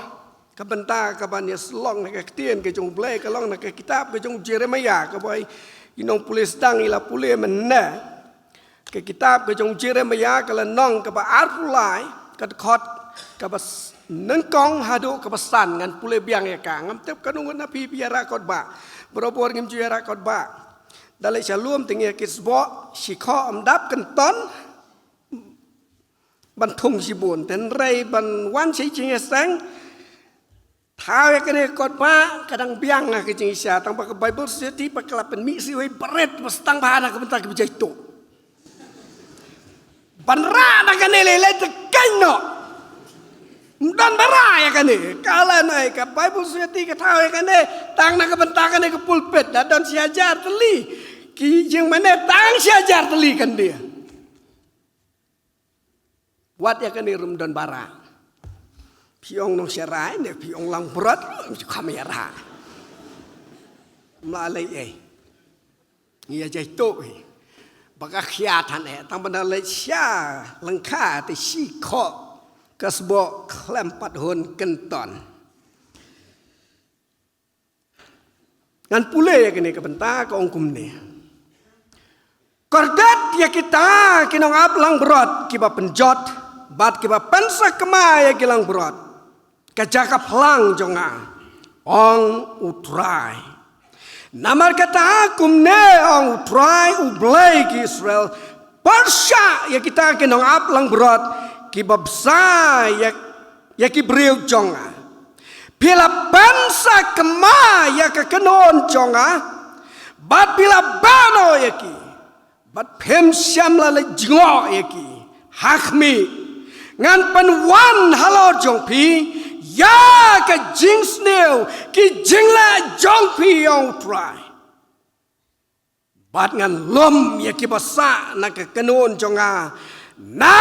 ka bynta kaban ïasyllok na ka ktien ka jong U Blei ka long na ka kitab ka jong u Jeremiah, kaba i nongpule sdang i la pule mynne. Ka kitab ka jong u Jeremiah ka lynnong kaba arphew lai, ka dkhot kaba s-, nyngkong haduh kaba san, ngan pule biang ïa ka. Ngam tip katno ngut na phi phi ïarakot ba. Barabor ngim ju ïarakot ba. Da leit sha lum te ngi ïa kit sboh, shi khoh ym dap kynton ban thung shibun. Te hynrei ban wan sha i jingïaseng, thaw ïa kane kot ba ka dang biang ha ka jingshisha, tang ba ka Bible Society ba ka la pynmih shuh ïa i barit ba sdang bha na ka bynta kiba jaituh. Ban rah na kane lei lei te keiñ noh. Ym don ba rah ïa kane. Ka la nai ka Bible Society ka thaw ïa kane tang na ka bynta kane ka pulpit, da don shi hajar tylli ki jingmane, tang shi hajar tylli kan dei. Wat ïa kane ruh ym don ba rah. Phi ong Nongsharai ne phi ong Langbrot ruh ym ju kham ïa rah. Ym lah lei ei. Ngi ïa jaituh hi. Ba ka khia than eh, tang ban da leit sha lyngkha te shi khoh ka sboh khlem pat hun kynton. Ngan pule ïa kane ka bynta ka ong kumne. Kordit ïa kita ki nongap langbrot kiba pynjot bad kiba pynsakma ïa ki langbrot. Ka jaka phlang jong nga, ong U Trai. Namar kata kumne ong U Trai U Blei ki Israel, pyrshah ïa kita ki nongap langbrot kiba bsa ïa ïa ki briew jong nga. Phi la pynsakma ïa ka kynhun jong nga bad phi la beh noh ïa ki bad phim shym la leit jngoh ïa ki. Ha khmih, ngan pynwan halor jong phi ïa ka jingsniew ki jingleh jong phi, ong U Trai. Bad ngan lum ïa kiba sah na ka kynhun jong nga na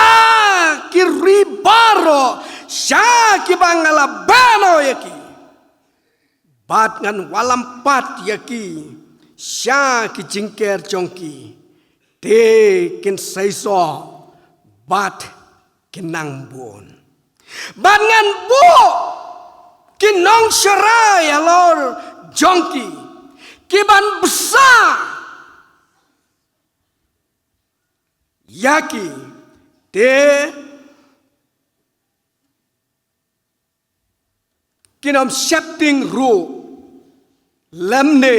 ki ri baroh sha kiba nga la beh noh ïa ki. Bad ngan wallam pat ïa ki sha ki jingker jong ki. Te kin seisoh bad kin nang bun. Bad ngan buh ki nongsharai halor jong ki, ki ban bsa ïa ki, te kin ym sheptieng ruh lymne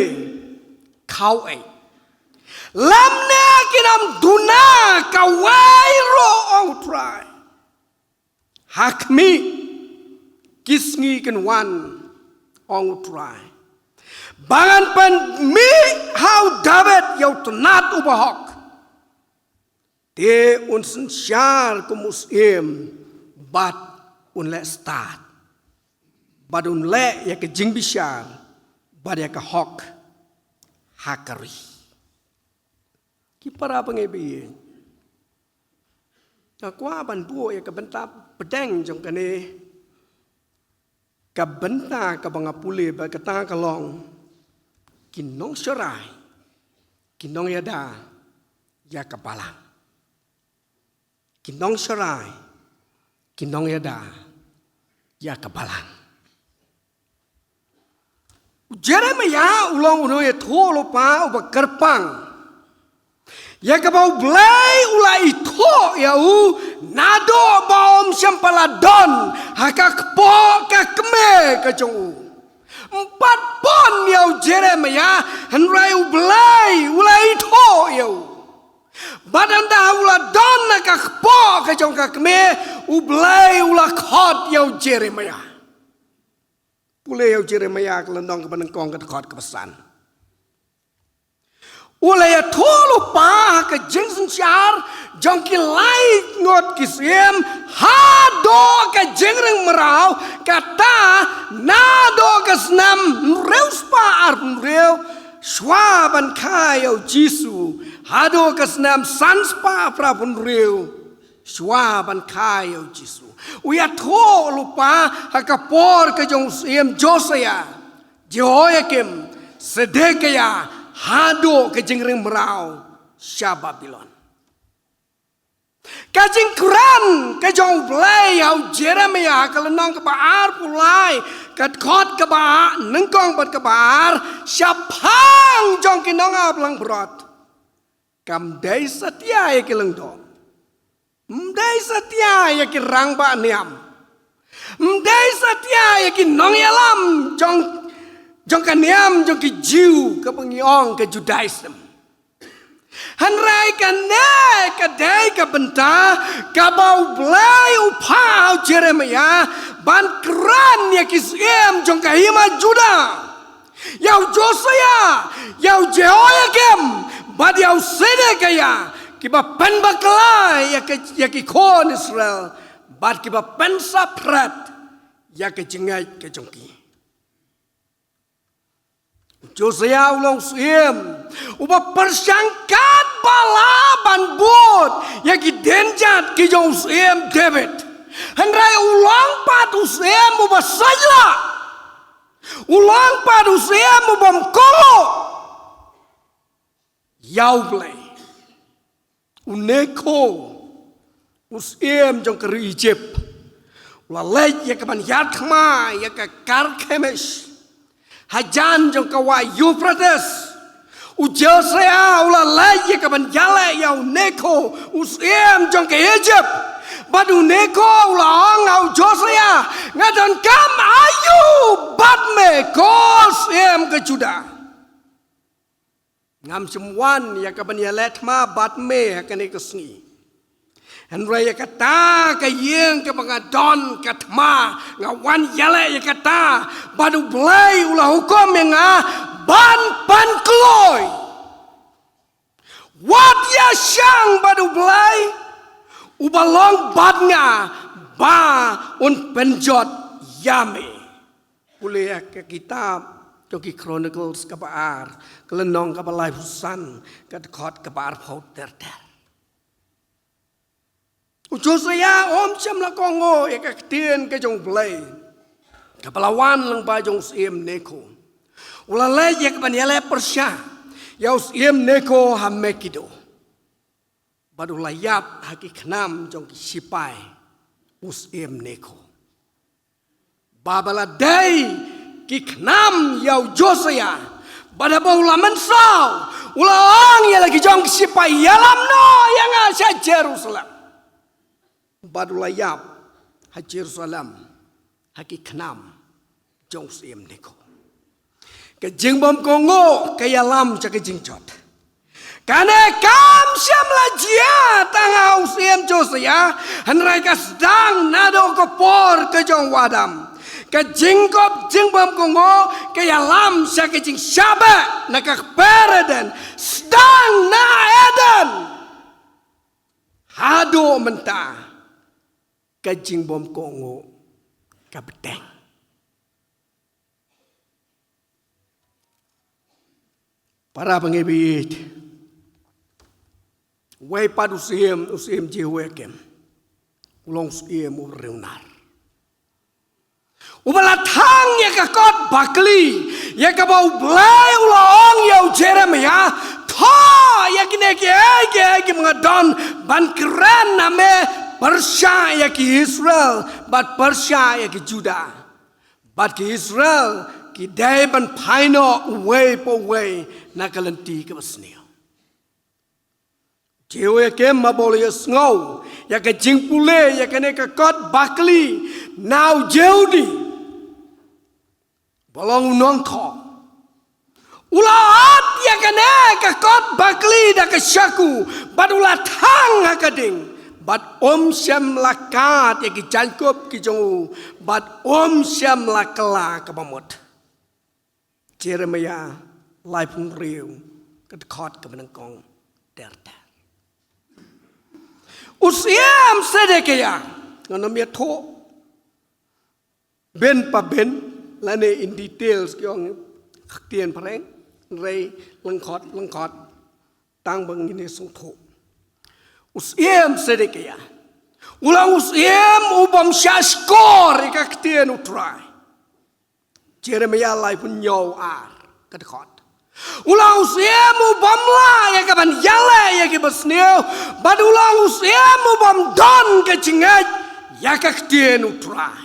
khaw ei. Lymne kin ym duna kawei ruh, ong U Trai. Ha khmih, ki sngi kin wan, ong U Trai, ba ngan pynmih ha u Dabid ïa u tnat uba hok. Te un synshar kum u syiem bad un leh stad, bad un leh ïa ka jingbishar bad ïa ka hok ha ka ri. Ki para bangeit ba ïeit, nga kwah ban buh ïa ka bynta pdeng jong kane ka bynta kaba nga pule, ba kata ka long ki nongsharai, ki nongïada ïa ka balang. Ki nongsharai, ki nongïada ïa ka balang. U Jeremiah u long u nongïathuhlypa uba kyrpang ïa kaba U Blei u la ithuh ïa u naduh ba um shym pat la don ha ka kpoh ka kmie ka jong u. Ym pat pun ïa u Jeremiah, hynrei U Blei u la ithuh ïa u. Bad ynda u la don na ka kpoh ka jong ka kmie, U Blei u la khot ïa u Jeremiah. Pule ïa u Jeremiah ka lynnong kaba nyngkong ka dkhot kaba san. U la ïathuh lypa ha ka jingsynshar jong ki lai ngut ki syiem haduh ka jingring mraw, kata naduh ka snem hynriew spah arphew hynriew shwa ban kha ïa u Jisu haduh ka snem san spah phra phew hynriew shwa ban kha ïa u Jisu. U ïathuh lypa ha ka por ka jong u syiem Josiah, Jehoiakim, Sedekiah haduh ka jingring mraw sha Babilon. Ka jingkren ka jong U Blei ïa u Jeremiah ka lynnong kaba arphew lai, ka dkhot kaba nyngkong bad kaba ar, shaphang jong ki nongap langbrot, kam dei satia ïa ki lyngdoh, ym dei satia ïa ki rangbah niam, ym dei satia ïa ki nongïalam jong, jong ka niam jong ki Jiw kaba ngi ong ka Judaism. Hynrei kane ka dei ka bynta kaba U Blei u phah ha u Jeremiah ban kren ïa ki syiem jong ka hima Judah, ïa u Josiah, ïa u Jehoiakim, bad ïa u Sedekiah, kiba pynbakla ïa ka, ïa ki khun Israel, bad kiba pynsahphred ïa ka jingngeit ka jong ki. U Josiah u long u syiem uba pyrshang katba lah ban bud ïa ki dienjat ki jong u syiem David. Hynrei u long pat u syiem uba saitlah. U long pat u syiem u bym kohnguh ïa U Blei. U Neko, u syiem jong ka ri Egypt, u la leit ïa ka ban ïathma ïa ka Karkemish hajan jong ka wah Euphrates. U Josiah u la leit ïa ka ban ïaleh ïa u Neko, u syiem jong ka Egypt. Bad u Neko u la ong ha u Josiah, nga donkam aïu bad me, ko syiem ka Judah? Ngam shym wan ïa ka ban ïaleh thma bad me ha kane ka sngi. Hynrei ïa kata ka ïing kaba nga don ka thma, nga wan ïaleh ïa kata, bad U Blei u la hukum ïa nga ban pynkloi. Wat ïashang bad U Blei uba long bad nga ba un pynjot ïa me. Pule ïa ka kitab jong ki Chronicles kaba ar, ka lynnong kaba laiphew san, ka dkhot kaba arphew ter ter. U Josiah um shym la kohnguh ïa ka ktien ka jong U Blei kaba la wan lyngba jong u syiem Neko. U la leit ïa ka ban ïaleh pyrshah ïa u syiem Neko ha Megiddo. Bad u la ïap ha ki khnam jong ki shipai u syiem Neko. Ba ba la dei ki khnam ïa u Josiah, bad haba u la mynsaw, u la ong ïa la ki jong ki shipai, ïalam noh ïa nga sha Jerusalem. Bad u la ïap ha Jerusalem ha ki khnam jong u syiem Neko. Ka jingbymkohnguh ka ïalam sha ka jingjot. Kane kam shym la jia tang ha u syiem Josiah, hynrei ka sdang naduh ka por ka jong u Adam. Ka jingkop jingbymkohnguh ka ïalam sha ka jingshah beh na ka kper Eden, sdang na Eden haduh mynta. Ka jingbymkohnguh ka bteng. Para bangeit, wei pat u syiem, u syiem Jehoiakim, u long u syiem u riewnar, uba la thang ïa ka kot bakli, ïa kaba U Blei u la ong ïa u Jeremiah, thoh ïa kine kiei kiei kiba nga don ban kren na me pyrshah ïa ki Israel bad pyrshah ïa ki Judah. Bad ki Israel ki dei ban phai noh uwei pa uwei na ka lynti kaba sniew. Jehoiakim haba u la ïohsngew ïa ka jingpule ïa kane ka kot bakli na u Jehudi ba long u nongthoh, U la ot ïa kane ka kot bakli da ka shaku, bad u la thang ha ka ding, bad um shym la kad ïa ki jaiñkup ki jong u, bad um shym la kylla kaba mut. Jeremiah laiphew hynriew, ka dkhot kaba nyngkong ter ter. U Syiem Sedekiah, ngan ym ïathuh bynta pa bynta lane in details ki ong ha ka ktien phareng, hynrei lyngkhot lyngkhot tang ba ngin ïa sngewthuh. U Syiem Sedekiah u long u syiem u bym shah shkor ïa ka ktien U Trai. Jeremiah laiphew hynñiew ar, ka dkhot. U long u syiem u bym lah ïa kaban ïaleh ïa ki basniew, bad u long u syiem u bym don ka jingngeit ïa ka ktien U Trai.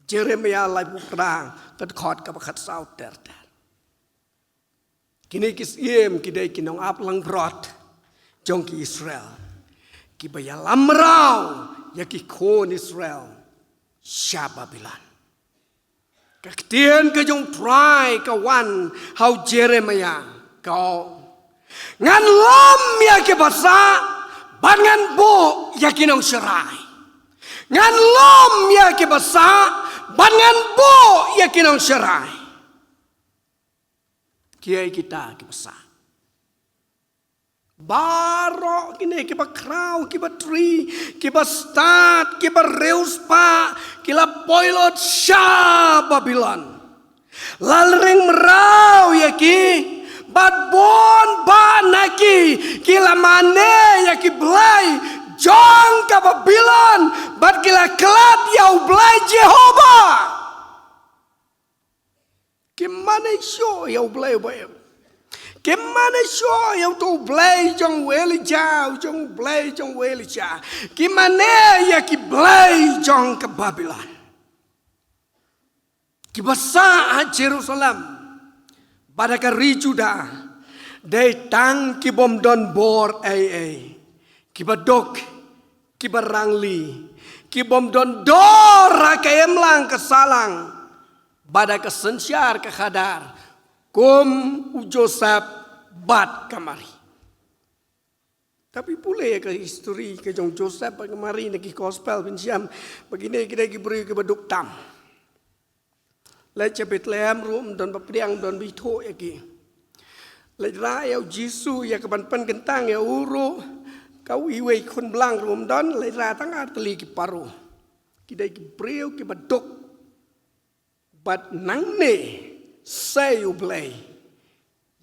Jeremiah laiphew phra, ka dkhot kaba khatsaw ter ter. Kine ki syiem ki dei ki nongap langbrot jong ki Israel, kiba ïalam mraw ïa ki khun Israel sha Babilon. Ka ktien ka jong U Trai ka wan ha u Jeremiah, ka ong, ngan lum ïa ki basah bad ngan buh ïa ki nongsharai. Ngan lum ïa ki basah bad ngan buh ïa ki nongsharai. Kiei kita ki basah? Baroh kine kiba khraw, kiba tri, kiba stad, kiba riewspah, ki la poi lut sha Babilon. La ring mraw ïa ki, bad bun ba na ki, ki la mane ïa ki blei jong ka Babilon, bad ki la khlad ïa U Blei Jehobah. Ki mane shuh ïa U Blei uba im. Ki mane shuh ïa uto u blei jong u Elijah, jong u blei jong u Elisha. Ki mane ïa ki blei jong ka Babilon. Ki basah ha Jerusalem bad ha ka ri Judah dei tang ki bym don bor ei ei. Kiba duk, kiba rangli, ki bym don dor ha ka imlang ka sahlang, bad ha ka synshar ka khadar, kum u Joseph bad ka Mari. Te phi pule ïa ka histori ka jong u Joseph bad ka Mari na ki gospel, phin shem ba kine ki dei ki briew kiba duk tam. Leit sha Bethlehem ruh ym don ba pdiang, ym don ba ithuh ïa ki. Leit rah ïa u Jisu ïa kaban pynkyntang ïa u ruh, ka u iwei khun blang ruh ym don, leit rah tang ar tylli ki paro. Ki dei ki briew kiba duk. Bad nangne sei U Blei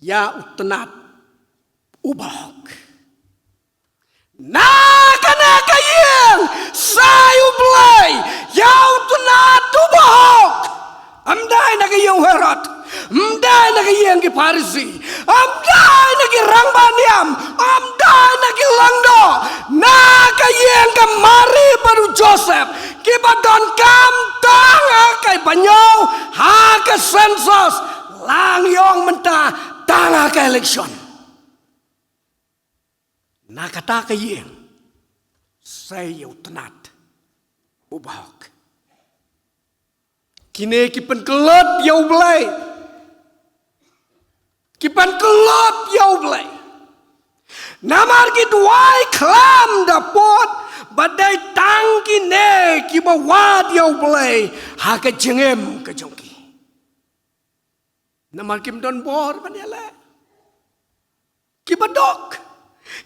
ïa u tnat uba hok. Na kane ka ïing sei U Blei ïa u tnat uba hok. Ym dei na ka ïing u Herod, ym dei na ka ïing ki Pharisi, ym dei na ki rangbah niam, ym dei na ki lyngdoh. Na ka ïing ka Mari bad u Joseph, kiba donkam tang ha kaba ñiew ha ka census, la ngi ong mynta tang ha ka election. Na kata ka ïing sei ïa u tnat uba hok. Kine ki pynkyllot ïa U Blei. Ki pynkyllot ïa U Blei. Namar ki duwai khlam da pud, ba dei tang kine kiba wad ïa U Blei ha ka jingim ka jong ki. Namar kim don bor ban ïaleh. Kiba duk,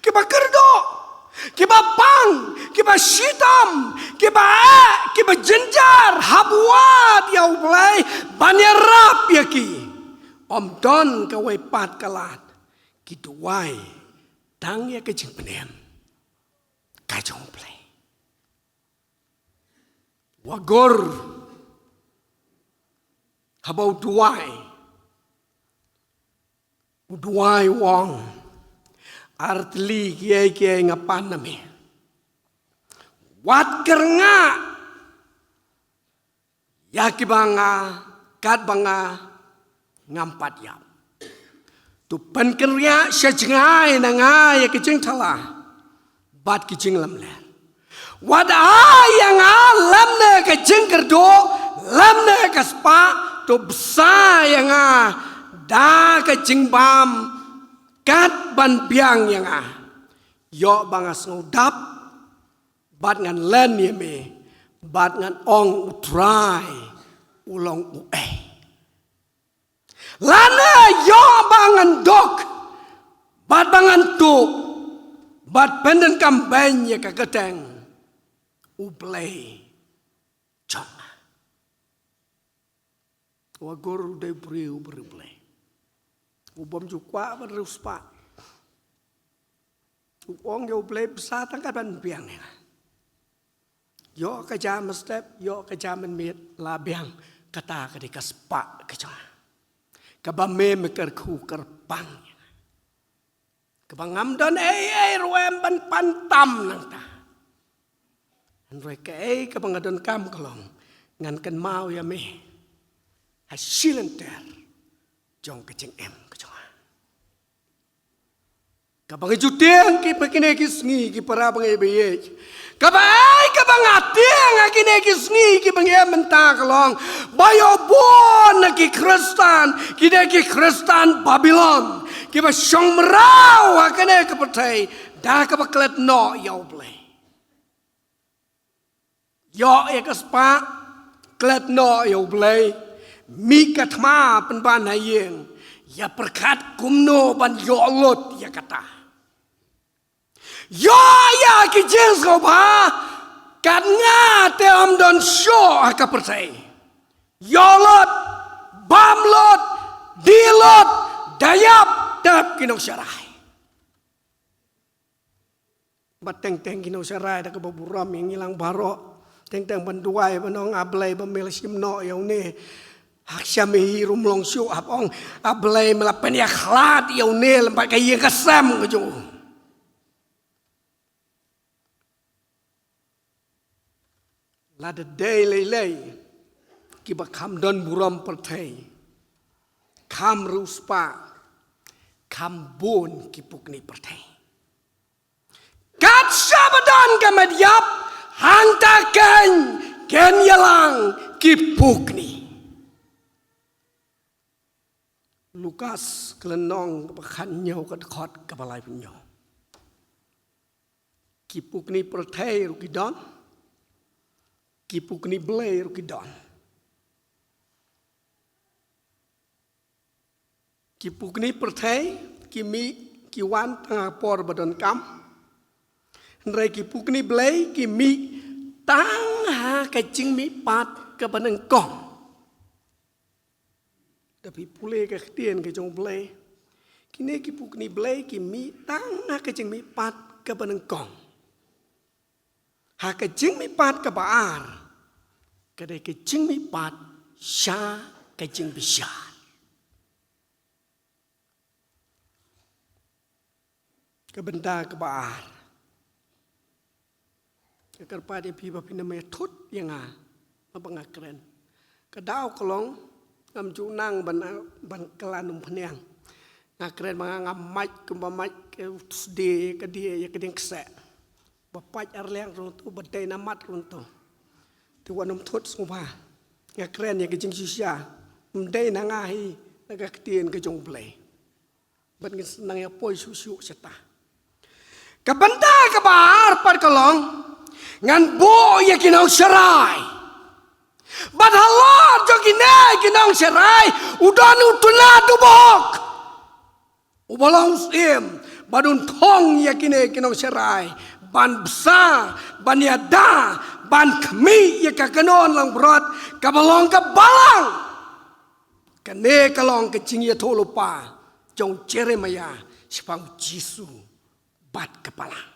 kiba kyrduh, kiba pang, kiba shitom, kiba eh, kiba jynjar, hap wad ïa U Blei ban ïarap ïa ki. Ym don kawei pat ka lad, ki duwai tang ïa ka jingpynim ka jong U Blei. Wa gur haba u duwai, u duwai u ong, ar tylli kiei kiei nga pan na me. Wat kyrngah ïa kiba nga, katba nga ngam pat ïap. To pynkynriah sha jngai na nga ïa ka jingthala bad ki jinglamler. Wat ai ïa nga lymne ka jingkyrduh lymne ka spah, to bsa ïa nga da ka jingbam kat ban biang ïa nga. Ïoh ba nga sngewdap bad ngan len ïa me, bad ngan ong, U Trai u long uei. Lane ïoh ba ngan dok bad ba ngan tuh bad pyndonkam beiñ ïa ka kyrteng U Blei jong nga. Wa gur u dei u briew, u briew Blei. U bym ju kwah ban riewspah. U ong ïa U Blei, bsa tang kat ban biang ïa nga. Ïoh ka jam mynstep, ïoh ka jam mynmiet, la biang, kata ka dei ka spah ka jong nga. Kaba me me kyrkhu kyrpang ïa nga. Kaba ngam don ei ei ruh em ban pan tam nangta. Hynrei kaei kaba nga donkam ka long, ngan kynmaw ïa me ha shi lynter jong ka jingim ka jong nga. Kaba nga ju tieng ki ba kine ki sngi, ki para bangeit ba ïeit. Kaba ei kaba nga tieng ha kine ki sngi ki ba ngi em mynta ka long ba ïoh bun na ki Khristan, kine ki Khristan Babilon, kiba shong mraw ha kane ka pyrthei da kaba klet noh ïa U Blei. Ïoh ïa ka spah, klet noh ïa U Blei, mih ka thma pynban ha ïing, ïa pyrkhat kumno ban ïoh lut ïa kata. Ïoh ïa ki jingsngewbha, kat nga te ym don shuh ha ka pyrthei. Ïoh lut, bam lut, dih lut, da ïap tep ki nongsharai. Ba teng teng ki nongsharai da kaba burom ïa ngi lang baroh. Teng teng ban duwai ban ong, A Blei ba me la shim noh ïa une. Hak sham hi ruh ym long shuh, hap ong, A Blei me la pynïakhlad ïa une lem bad ka ïing ka sem ka jong u. Lada dei lei lei kiba kham don burom pyrthei, kham riewspah, kham bun ki pukni pyrthei. Kat shaba don ka met ïap, hangta kein kin ïalang ki pukni. Lukas ka lynnong kaba khathynñiew, ka dkhot kaba laiphew hynñiew. Ki pukni pyrthei ruh ki don, ki pukni Blei ruh ki don. Ki pukni pyrthei ki mih ki wan tang ha por ba donkam. Hynrei ki pukni Blei ki mih tang ha ka jingmihpat kaba nyngkong. Da phi pule ka ktien ka jong U Blei, kine ki pukni Blei ki mih tang ha ka jingmihpat kaba nyngkong. Ha ka jingmihpat kaba ar, ka dei ka jingmihpat sha ka jingbishar. Ka bynta kaba ar. Nga kyrpad ïa phi ba phin ym ïathut ïa nga haba nga kren. Ka daw ka long, ngam ju nang ban, ban kylla umphniang. Nga kren ba nga, nga mait kumba mait ka sdie, ka die ïa ka dieng kseh. Ba pait arliang ruh to, ba dei na mat ruh to. Te wat nym thut sngewbha. Nga kren ïa ka jingshisha. Ym dei na nga hi, na ka ktien ka jong U Blei. Bad ngin sa nang ïa poi shuh shuh shata. Ka bynta kaba ar pat ka long, ngan buh ïa ki nongsharai. Bad halor jong kine ki nongsharai, u don u tnat u bahok. Uba long u syiem, bad un thong ïa kine ki nongsharai ban bsa, ban ïada, ban khmih ïa ka kynhun langbrot kaba long ka balang. Kane ka long ka jingïathuhlypa jong u Jeremiah shaphang u Jisu bad ka balang.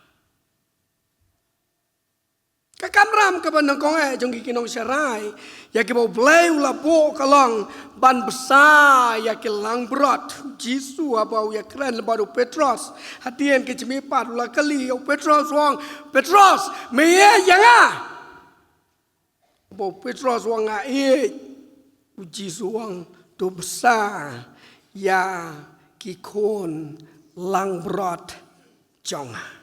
Ka kamram kaba nyngkong eh jong ki, ki nongsharai ïa kiba U Blei u la buh ka long ban bsa ïa ki langbrot. U Jisu haba u ïakren lem bad u Petros hadien ka jingmihpat, u la kylli ïa u Petros, u ong, Petros, me ïeit ïa nga? Haba u Petros u ong, nga ïeit, u Jisu u ong, to bsa ïa ki khun langbrot jong nga.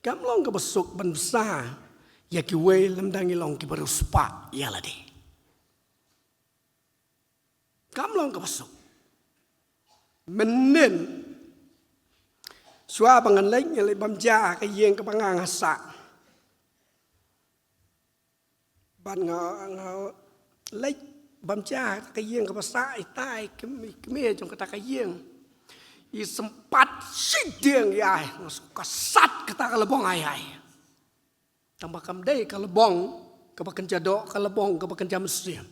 Kam long kaba suk ban bsa ïa kiwei lymda ngi long kiba riewspah ïa lade. Kam long kaba suk. Mynnin, shuwa ba ngan leit, ngan leit bam ja ha ka ïing kaba nga nga sah. Bad nga, nga leit bam ja ha ka ïing kaba sah, ita i kmie, kmie jong kata ka ïing i sympat shiteng ïa i, nga sngew ka sat kata ka lbong ai ai. Tangba kam dei ka lbong kaba kynja doh, ka lbong kaba kynja mynsiem.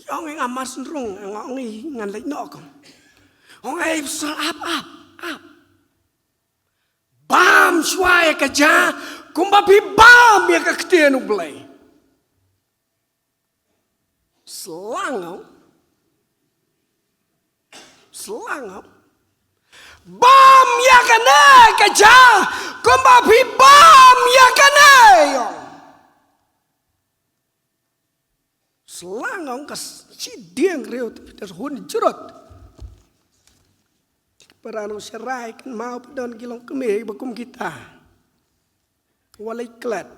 Ong ïa nga, Marsynrung, nga ong ïa ngan leit noh kong. Ong ïa i, Pastor, ap, ap, ap. Bam shuwa ïa ka ja kumba phi bam ïa ka ktien U Blei. Slang, ong. Slang, ong. Bam ïa kane ka ja kumba phi bam ïa kane, ong. Slang, ong, ka s-, shi dieng riew te phi da hun jrot. Para nong Sharai, kynmaw phi don ki longkmie ba kum kita. Wat leit klet.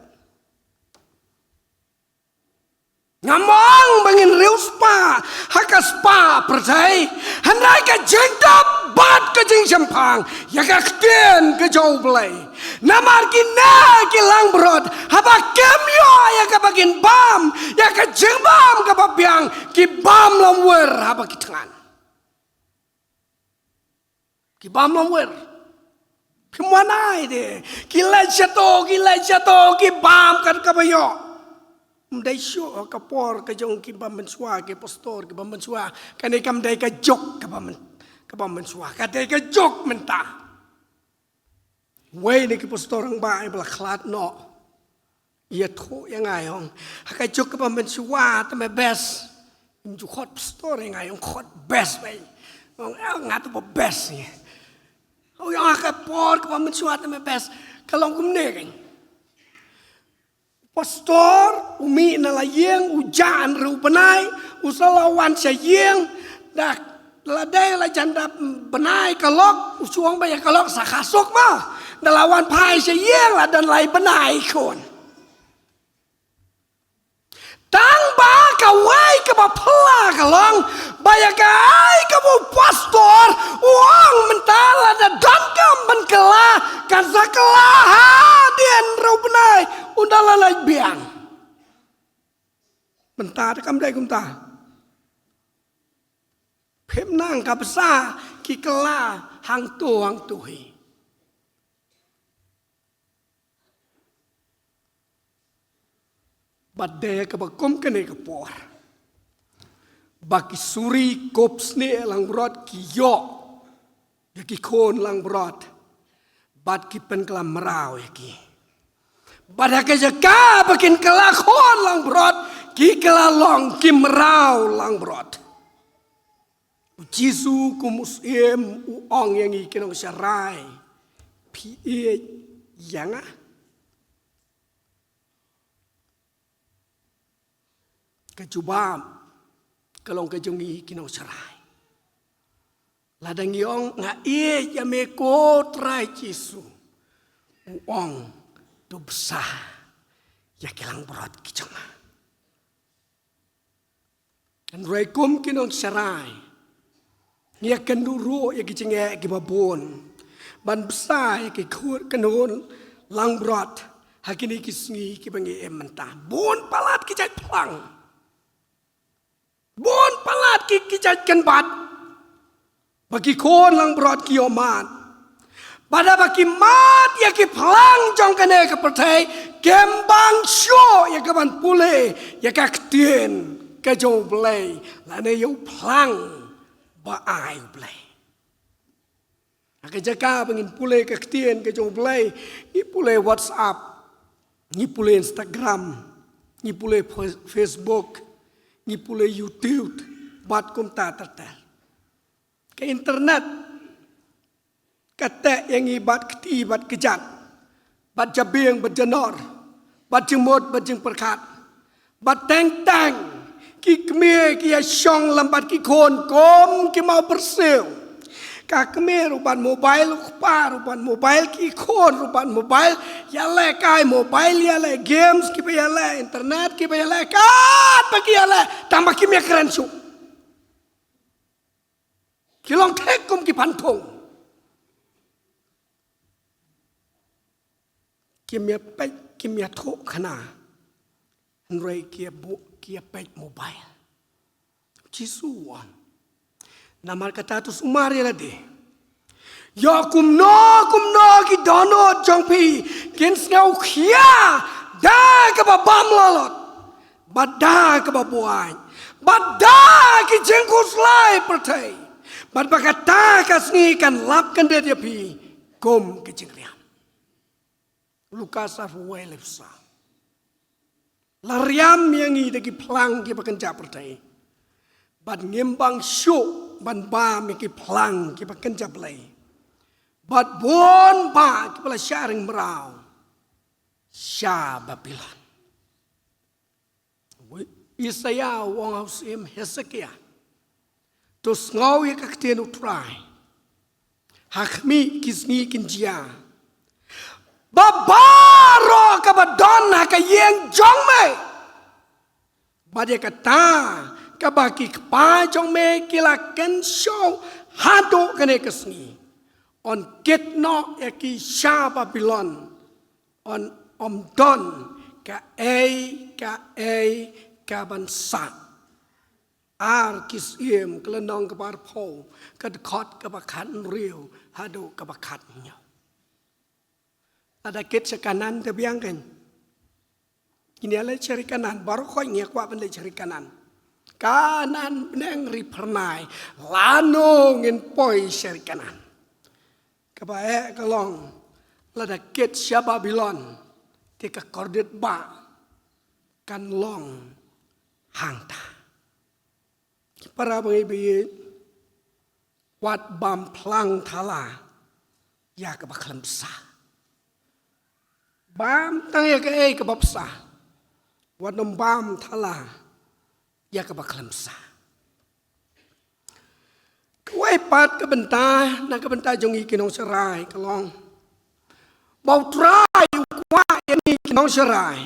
Ngam ong ba ngin riewspah ha ka spah pyrthei, hynrei ka jingtip bad ka jingshemphang ïa ka ktien ka jong U Blei. Namar kine ki langbrot, haba kim ïoh ïa kaba kin bam, ïa ka jingbam kaba biang, ki bam lamwir haba ki thngan. Ki bam lamwir. Phim wan ai de. Ki leit shato, ki leit shato, ki bam kat kaba ïoh. Ym dei shuh ka por ka jong ki bam mynshuwa, ki pastor ki bam mynshuwa. Kane kam dei ka jok ka bam myn-, ka bam mynshuwa. Ka dei ka jok mynta. Wei na ki pastor rangbah ba la khlad noh, ïathuh ïa nga, ong, ha ka juk kaba mynshuwa te me best. Ym ju khot pastor ïa nga, ong, khot best, wei. Ong, eh, nga te ba best ïa. Ong, ïa nga, ha ka por kaba mynshuwa te me best. Ka long kumne kein. Pastor u mih na la ïing, u jah hynriew bnai, u sa la wan sha ïing, da la dei la jan da bnai ka lok, u shu ong ba ïa ka lok sa kha suk ma. Da la wan phai sha ïing, la don lai bnai khun. Tang ba kawei kaba phylla ka long ba ïa kaei kaba u pastor u ong mynta, lada donkam ban kylla, kan sa kylla hadien hynriew bnai, ynda la leit biang. Mynta te kam dei kumta. Phim nang, ka bsa ki kylla hangto hangto hi. Bad dei kaba kum kane ka por ba ki suri kup snieh langbrot ki ïoh ïa ki khun langbrot, bad ki pynkylla mraw ïa ki. Bad ha ka jaka ba kin kylla khun langbrot, ki kylla long ki mraw langbrot. U Jisu kum u Syiem u ong ïa ngi ki nongsharai, phi ïeit ïa nga? Ka jubab ka long ka jong ngi ki nongsharai. Lada ngi ong nga ïeit ïa me ko Trai Jisu, u ong to bsa ïa ki langbrot ki jong nga. Hynrei kum ki nongsharai, ngi ïakynduh ruh ïa ki jingeh kiba bun ban bsa ïa ki khun, kynhun langbrot ha kine ki sngi kiba ngi im mynta. Bun palat ki jait phlang, bun palat ki, ki jait kynbat ba ki khun langbrot ki ïoh mad. Bad haba ki mad ïa ki phlang jong kane ka pyrthei, kim bang shuh ïa ka ban pule ïa ka ktien ka jong U Blei lane ïa u phlang ba ai U Blei. Ha ka jaka ba ngin pule ka ktien ka jong U Blei, ngi pule WhatsApp, ngi pule Instagram, ngi pule Fe-, Facebook, ngi pule YouTube, bad kumta ter ter. Ka internet ka teh ïa ngi bad kti bad kjat, bad jabieng bad janor, bad jingmut bad jingpyrkhat, bad teng teng ki kmie ki ïashong lem bad ki khun kum ki maw pyrsiew. Ka kmie ruh ban mobile, u kpa ruh ban mobile, ki khun ruh ban mobile, ïaleh kai mobile, ïaleh games kiba ïaleh, internet kiba ïaleh, katba ki ïaleh, tang ba kim ïakren shuh. Ki long thik kum ki phanthung. Kim ïa peit, kim ïathuh khana. Hynrei ki ïa buh, ki ïa peit mobile. Jisu u ong, namar kata to sumar ïa lade. Ïoh kumno kumno ki dohnud jong phi kin sngew khia da kaba bam lalot, bad da kaba buaid, bad da ki jingkhuslai pyrthei, bad ba kata ka sngi kan lap kyndit ïa phi kum ka jingriam. Lukas arphew wei, laiphew saw. La riam ïa ngi da ki phlang kiba kynja pyrthei, bad ngim bang shuh ban bam ïa ki phlang kiba kynja Blei, bad bun bah kiba la shah ring mraw sha Babilon. Isaiah u ong ha u syiem Hesekiah, to sngew ïa ka ktien U Trai. Ha khmih ki sngi kin jia ba baroh kaba don ha ka ïing jong me, bad ïa kata kaba ki kpa jong me ki la kynshew haduh kane ka sngi, yn kit noh ïa ki sha Babilon. Yn ym don kaei kaei kaban sah. Ar Ki Syiem ka lynnong kaba arphew, ka dkhot kaba khathynriew haduh kaba khathynñiew. Lada kit sha Kanaan te biang kein. Ngin ïa leit sha ri Kanaan, baroh khoit ngi ïa kwah ban leit sha ri Kanaan. Kanaan bneng ri phyrnai, lano ngin poi sha ri Kanaan. Kaba eh ka long, lada kit sha Babilon, te ka kordit bah kan long hangta. Ki para bangeit ba ïeit, wat bam phlang thala ïa kaba khlem bsa. Bam tang ïa kaei kaba bsa. Wat nym bam thala ïa kaba khlem bsa. Kawei pat ka bynta na ka bynta jong ngi ki nongsharai ka long ba U Trai u kwah ïa ngi ki nongsharai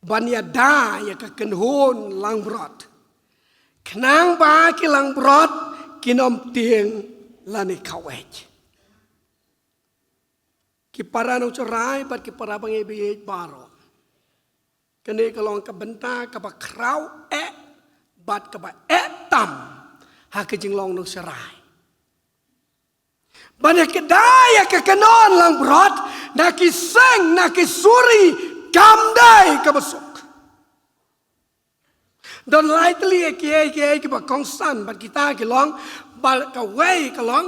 ban ïada ïa ka kynhun langbrot, khnang ba ki langbrot kin ym tieng lane khaweit. Ki para nongsharai bad ki para bangeit ba ïeit baroh, kane ka long ka bynta kaba khraw eh bad kaba eh tam ha ka jinglong nongsharai. Ban ïa kynhun langbrot na ki seng, na ki suri, kam dei kaba suk. Don lai tylli kiei kiei kiba kongsan bad kita ki long, ba kawei ka long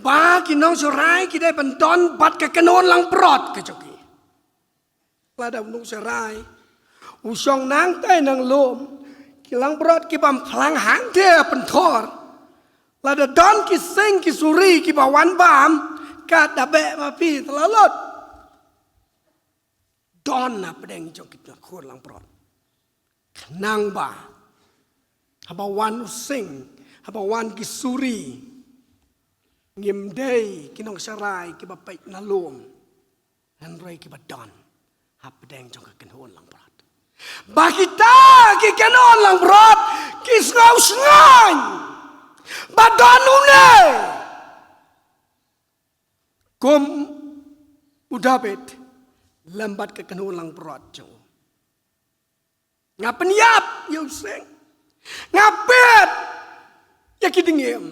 ba ki nongsharai ki dei ban don bad ka kynhun langbrot ka jong ki. Lada u nongsharai u shong nangtai nanglum, ki langbrot ki bam phlang hangta pynthor. Lada don ki seng ki suri kiba wan bam, ka da beh ma phi tla lut. Don hapdeng jong ki kynhun langbrot. Khnang ba haba wan u seng, haba wan ki suri, ngim dei ki nongsharai kiba peit na lum, hynrei kiba don hapdeng jong ka kynhun langbrot. Ba kita ki kynhun langbrot ki sngew shngaiñ ba don une kum u David lem bad ka kynhun langbrot jong u. Nga pynïap ïa u seng, nga peit ïa ki dngiem,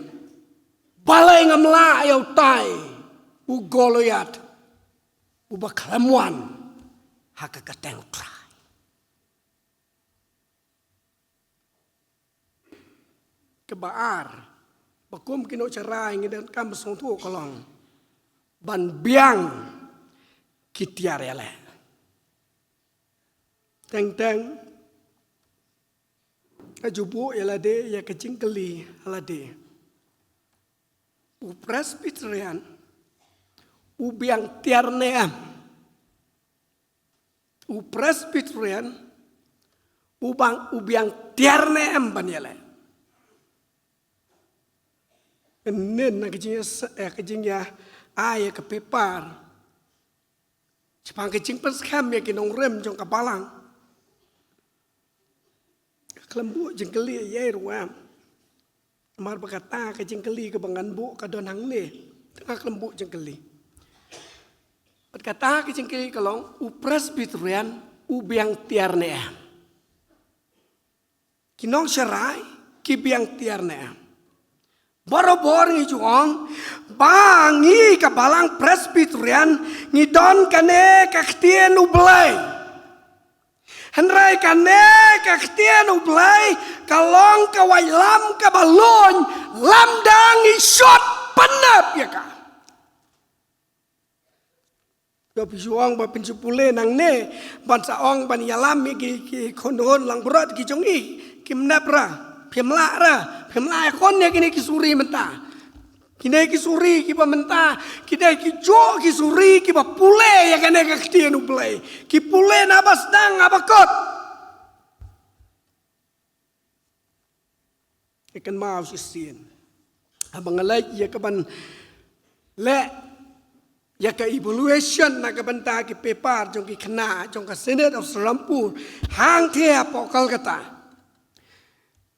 balei ngam lah ïa utai u Goliath uba khlem wan ha ka kyrteng U Trai. Kaba ar, ba kum ki nongsharai ngi donkam ban sngewthuh ka long ban biang ki tiar ïaleh. Teng teng nga ju buh ïa lade ïa ka jingkylli ha lade. U Presbyterian u biang tiar ne em? U Presbyterian u bang, u biang tiar ne em ban ïaleh? Ynnin na ka jingïa, eh, ka jingïa ai ïa ka paper shaphang ka jingpynskhem ïa ki nongrim jong ka balang. Khlem buh jingkylli ïa ruh em. Namar ba kata ka jingkylli kaba ngan buh ka don hangne. Te nga khlem buh jingkylli. Bad kata ka jingkylli ka long, u Presbyterian u biang tiar ne em? Ki nongsharai ki biang tiar ne em? Barabor ngi ju ong ba ngi ka balang Presbyterian ngi don kane ka ktien U Blei. Hynrei kane ka ktien U Blei ka long ka waitlam kaba lung, lymda ngi shot pynnep ïa ka. Ka phi shu ong ba phin shu pule nangne ban sa ong ban ïalam ïa ki, ki khun langbrot ki jong i, kim nep ra, phim lah ra, phim lah ïakhun ïa kine ki suri mynta. Kine ki suri kiba mynta ki dei ki juh ki suri kiba pule ïa kane ka ktien U Blei. Ki pule na ba sdang ha ba kut. Ka kynmaw shisien haba nga leit ïa ka ban leh ïa ka evaluation na ka bynta ki paper jong ki khynnah jong ka Synod of Serampore hangthie hapoh Kolkata.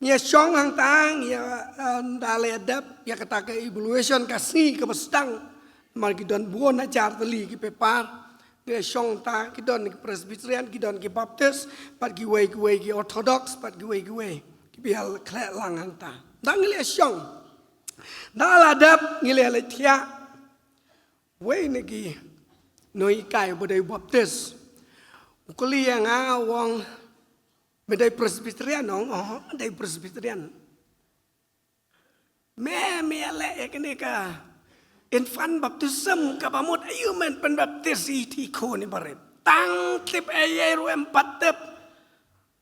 Ngi ïa shong hangta, ngi ïa, eh, ynda la ïa dep ïa kata ka evaluation ka sngi kaba sdang. Namar ki don bun hajar tylli ki paper. Ngi ïa shong hangta, ki don ki Presbyterian, ki don ki Baptist, bad kiwei kiwei ki Orthodox, bad kiwei kiwei kiba ïa khleh lang hangta. Ynda ngi la ïa shong, ynda la dep, ngi la ïa leit thiah. Wei na ki nonghikai uba dei Baptist u kylli ïa nga, u ong, "Me dei Presbyterian?" Ong, "Oh, dei Presbyterian." "Me, me ïa leh ïa kane ka infant baptism kaba mut, aïu men pynbaptis ïa i khun i barit? Tang tip ei ei ruh em pat tip.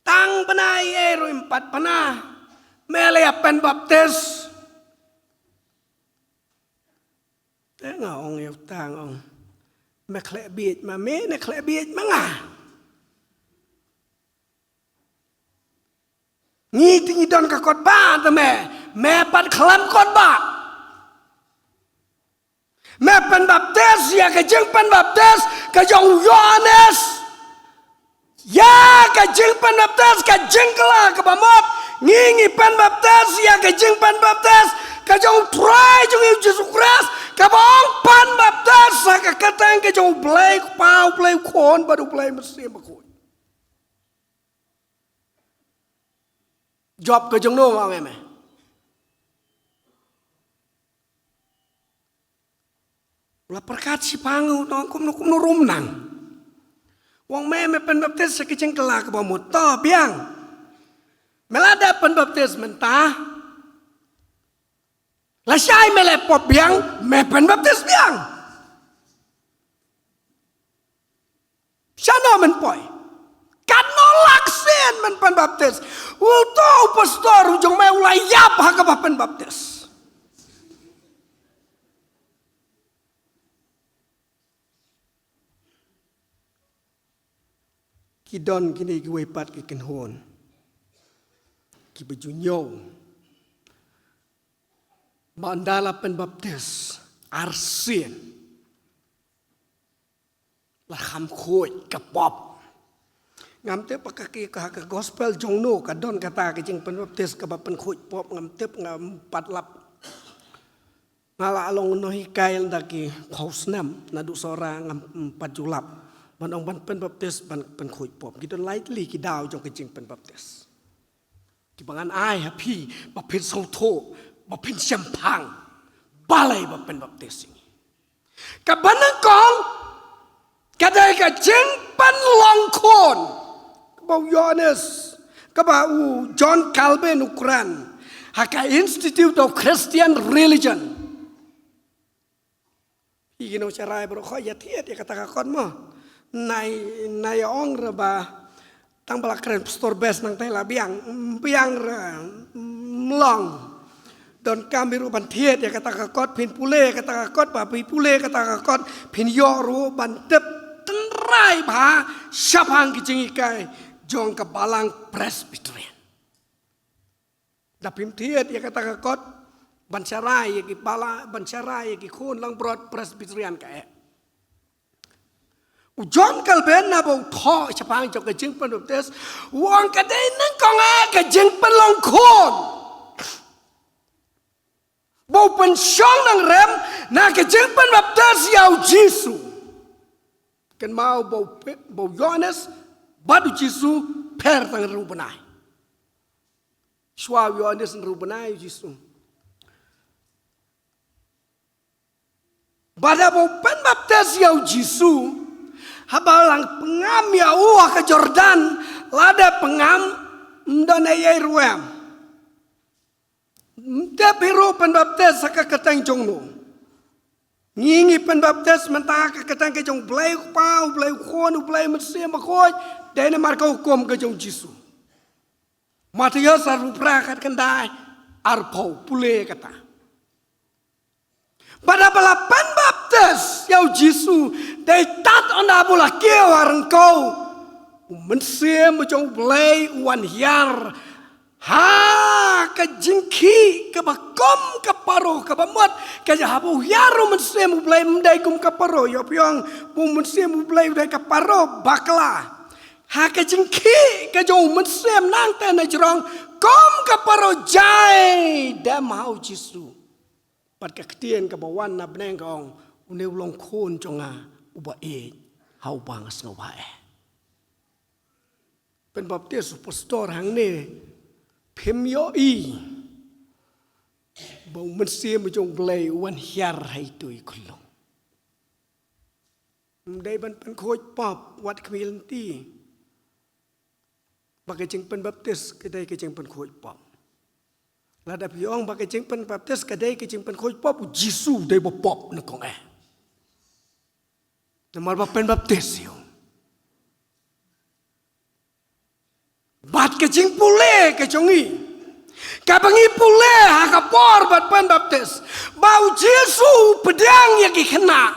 Tang bna ei ei ruh em pat bna. Me la ïa pynbaptis." Te nga ong ïa uta, nga ong, "Me khleh bieit ma me ne khleh bieit ma nga? Ngi te ngi don ka kot ba, te me, me pat khlem kot ba. Me pynbaptis ïa ka jingpynbaptis ka jong u Ïohannes. Ïa ka jingpynbaptis ka jingkylla kaba mut, ngi ngi pynbaptis ïa ka jingpynbaptis ka jong u Trai jong ngi u Jisu Khrist, kaba ong pynbaptis ha ka kyrteng ka jong U Blei Kpa, U Blei Khun bad U Blei Mynsiem Bakhuid." Jop ka jong no, nga ong ïa me. La pyrkhat shipang u nong, kumno kumno ruh nang. U ong me, me pynbaptis sha ka jingkylla kaba mut. To biang. Me la dep pynbaptis mynta. Lashai me leh pop biang, me pynbaptis biang. Shano men poi? Katno lak sien men pynbaptis? Uto u pastor u jong me u la ïap ha kaba pynbaptis. Ki don kine kiwei pat ki kynhun kiba ju ñiew ba ynda la pynbaptis arsien la kham khuid ka pop. Ngam tip ba ka ki ka, ka gospel jong no ka don kata ka jingpynbaptis kaba pynkhuid pop, ngam tip, ngam pat lap. Nga la long nonghikai ynda ki phew snem naduh Sohra, ngam pat ju lap ban ong ban pynbaptis ban pynkhuid pop. Ki don lai tylli ki daw jong ka jingpynbaptis kiba ngan ai ha phi ba phin sngewthuh, ba phin shemphang balei ba pynbaptis ïa ngi. Kaba nyngkong ka dei ka jingpynlong khun kaba u Ïohannes, kaba u John Calvin u kren ha ka Institute of Christian Religion. Phi ki nongshakri baroh, khie ïa thied ïa kata ka kot mo. Nai, nai ong re ba tang ba la kren pastor best nangta la biang, biang re, mm, long. Donkam hi ruh ban thied ïa kata ka kot, phin pule ïa kata ka kot, ba phi pule ïa kata ka kot phin ïoh ruh ban tip tynrai bha shaphang ki jinghikai jong ka balang Presbyterian. Da phim thied ïa kata ka kot, Ban sharai ïa ki balang, ban sharai ïa ki khun langbrot Presbyterian ka eh. U John Calvin naba u thoh shaphang jong ka jingpynbaptis, u ong ka dei nyngkong eh ka jingpynlong khun. Ba u pynshong nongrem na ka jingpynbaptis ïa u Jisu. Kynmaw ba u Pe-, ba u Ïohannes bad u Jisu pher tang hynriew bnai. Shuwa u Ïohannes hynriew bnai u Jisu. Bad haba u pynbaptis ïa u Jisu, haba la pynngam ïa u ha ka Jordan, lada pynngam, ym don ei ei ruh em. Ym tip hi ruh pynbaptis ha ka kyrteng jong no. Ngi ngi pynbaptis mynta ha ka kyrteng ka jong u Blei u Kpa, u Blei u Khun, u Blei u Mynsiem Bakhuid, dei namar ka hukum ka jong u Jisu. Mathaios arphew phra khatkhyndai, arphew, pule kata. Bad haba la pynbaptis ïa u Jisu, dei tad ynda ba u la kiew ha ryngkew, u Mynsiem jong u Blei u wan hiar ha ka jingkhih kaba kum ka paro kaba mut, ka jong haba u hiar u Mynsiem u Blei ym dei kum ka paro, ïoh phi ong ba u Mynsiem u Blei u dei ka paro bakla. Ha ka jingkhih ka jong u Mynsiem nangta na jrong kum ka paro jai dem ha u Jisu. Bad ka ktien kaba wan na bneng ka ong, une u long khun jong nga uba ïeit, ha uba nga sngewbha eh. Pynbaptis u pastor hangne, phim ïohi ba u Mynsiem jong u Blei u wan hiar ha itu i khunlung. Ym dei ban pynkhuid pop wat khmih lynti. Ba ka jingpynbaptis ka dei ka jingpynkhuid pop. Lada phi ong ba ka jingpynbaptis ka dei ka jingpynkhuid pop, u Jisu dei ba pop nyngkong eh. Namar ba pynbaptis ïa u. Bad ka jingpule ka jong ngi, kaba ngi pule ha ka por ban pynbaptis, ba u Jisu u pdiang ïa ki khynnah,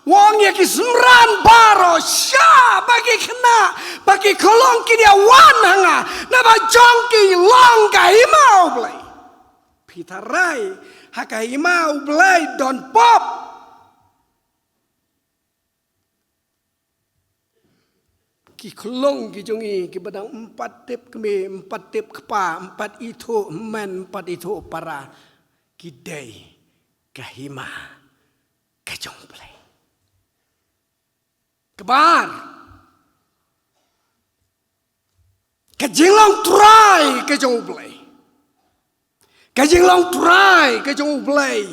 u ong ïa ki synran baroh, shah ba ki khynnah, ba ki khunlung kin ïa wan ha nga, naba jong ki long ka hima u Blei. Phi tharai ha ka hima u Blei don pop. Ki khunlung ki jong ngi kiba dang ym pat tip kmie, ym pat tip kpa, ym pat ithuh hynmen, ym pat ithuh para, ki dei ka hima ka jong u Blei. Kaba ar, ka jinglong trai ka jong u Blei. Ka jinglong trai ka jong u Blei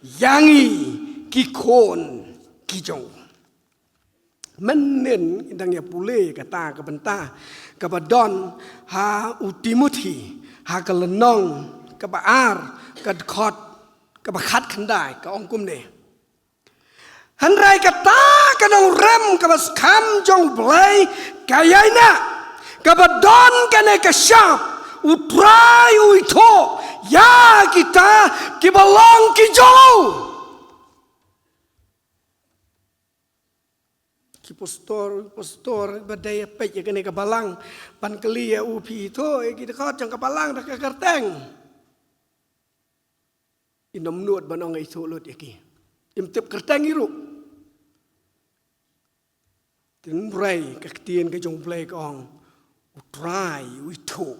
ïa ngi ki khun ki jong u. Mynnin ngi dang ïa pule kata ka bynta kaba don ha u Timothi, ha ka lynnong kaba ar, ka dkhot kaba khatkhyndai, ka ong kumne. Hynrei kata ka nongrem kaba skhem jong u Blei ka ïaineh, kaba don kane ka shap, u Trai u ithuh ïa kita kiba long ki jong u. Ki pastor, pastor ba dei ïa peit ïa kane ka balang, ban kylli ïa u, phi ithuh ïa ki dkhot jong ka balang da ka kyrteng? Ym nud ban ong ithuh lut ïa ki. Im tip kyrteng i ruh. Hynrei ka ktien ka jong u Blei ka ong, u Trai u ithuh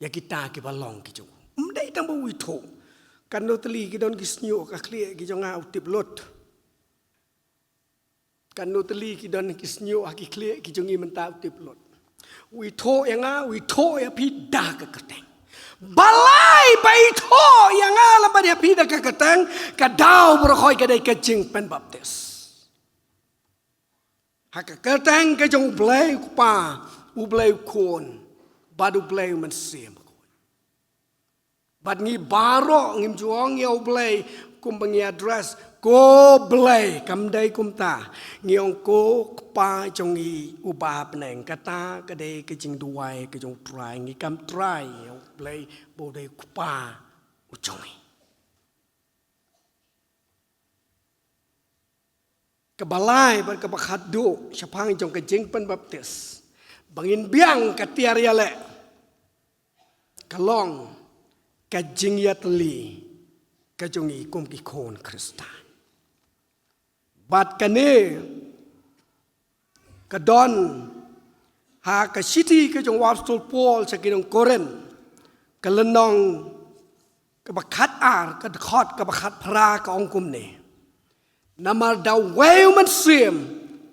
ïa kita kiba long ki jong u. Ym dei tang ba u ithuh. Katno tylli ki don ki shñiuh ha ka khlieh ki jong nga u tip lut. Katno tylli ki don ki shñiuh ha ki khlieh ki jong ngi mynta u tip lut. U ithuh ïa nga, u ithuh ïa phi da ka kyrteng. Balei ba ithuh ïa nga lem bad ïa phi da ka kyrteng? Ka daw baroh ka dei ka jingpynbaptis. Ha ka kyrteng ka jong u Blei u Kpa, u Blei u Khun, bad u Blei u Mynsiem. Bad ngi baroh ngim ju ong ïa u Blei kumba ngi address, ko Blei, kam dei kumta. Ngi ong ko Kpa jong ngi uba ha bneng. Kata ka dei ka jingduwai ka jong u Trai. Ngi kam trai ïa u Blei ba u dei u Kpa u jong ngi. Kaba lai bad kaba khatduh shaphang jong ka jingpynbaptis ba ngin biang ka tiar ïaleh, ka long ka jingïatylli ka jong ngi kum ki khun Khristan. Bad kane ka don ha ka shithi ka jong u Apostol Paul sha ki nong Korinth, ka lynnong kaba khat ar, ka dkhot kaba khat phra, ka ong kumne: Namar da uwei u Mynsiem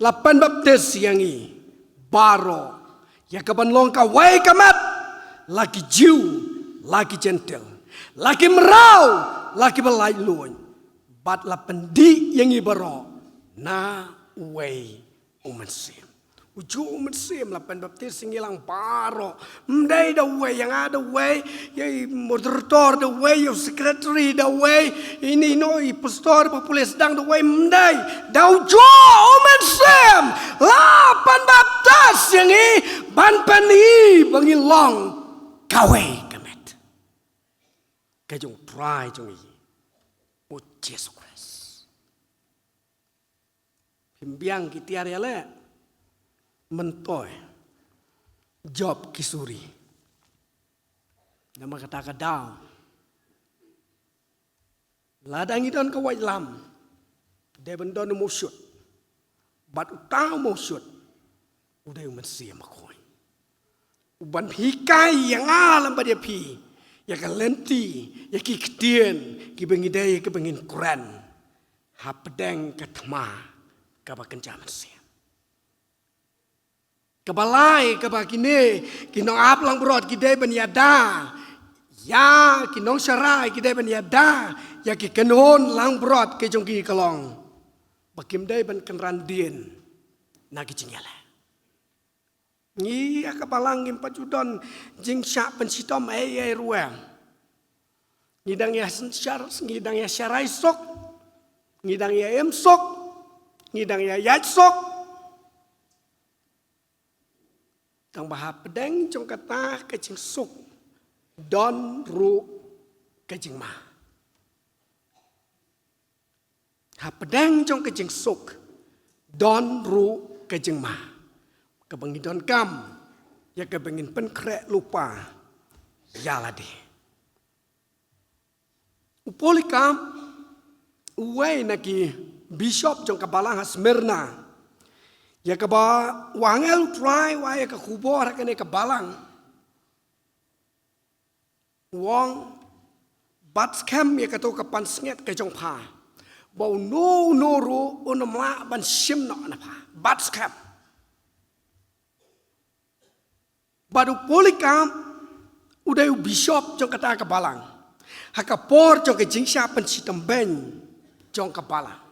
la pynbaptis ïa ngi baroh, ïa kaban long kawei ka met, la ki Jiw, la ki Jentil, la ki mraw, la kiba laitluid, bad la pyndih ïa ngi baroh na uwei u Mynsiem. Ujuh u Mynsiem la pynbaptis ïa ngi lang baroh. Ym dei da uwei, ïa nga da uwei, ïa i moderator da uwei, ïa u secretary da uwei, ine ino i pastor ba pule sdang da uwei, ym dei. Da ujuh u Mynsiem la pynbaptis ïa ngi ban pyni ba ngi long kawei ka met, ka jong u Trai jong ngi, u Jisu Khrist. Phim biang ki tiar ïaleh, myntoi jop ki suri. Namar kata ka daw, lada ngi don ka waitlam, dei ban don u mawshut. Bad uta u mawshut u dei u Mynsiem Bakhuid, uban hikai ïa nga lem bad ïa phi ïa ka lynti, ïa ki ktien kiba ngi dei, kiba ngin kren hapdeng ka thma kaba kynja mynsiem. Kaba lai, kaba kine ki nongap langbrot ki dei ban ïada ïa ki nongsharai, ki dei ban ïada ïa ki kynhun langbrot ki jong ki, ka long ba kim dei ban kynran dien na ki jingïaleh. Ngi ha ka balang ngim pat ju don jingshah pynshitom ei ei ruh. Ngi dang ïa synshar, ngi dang ïa sharai suk, ngi dang ïa im suk, ngi dang ïa ïaid suk. Tang ba hapdeng jong kata ka jingsuk don ruh ka jingma. Hapdeng jong ka jingsuk don ruh ka jingma, kaba ngi donkam ïa kaba ngin pynkhreh lypa ïa lade. U Polycarp, uwei na ki bishop jong ka balang ha Smyrna, ïa kaba u angel u Trai u ai ïa ka khubor ha kane ka balang, u ong, bat skhem ïa kato ka pansngiat ka jong pha, ba uno uno ruh un ym lah ban shim noh na pha. Bat skhem. Bad u Polycarp u dei u bishop jong kata ka balang ha ka por jong ka jingshah pynshitom beiñ jong ka balang.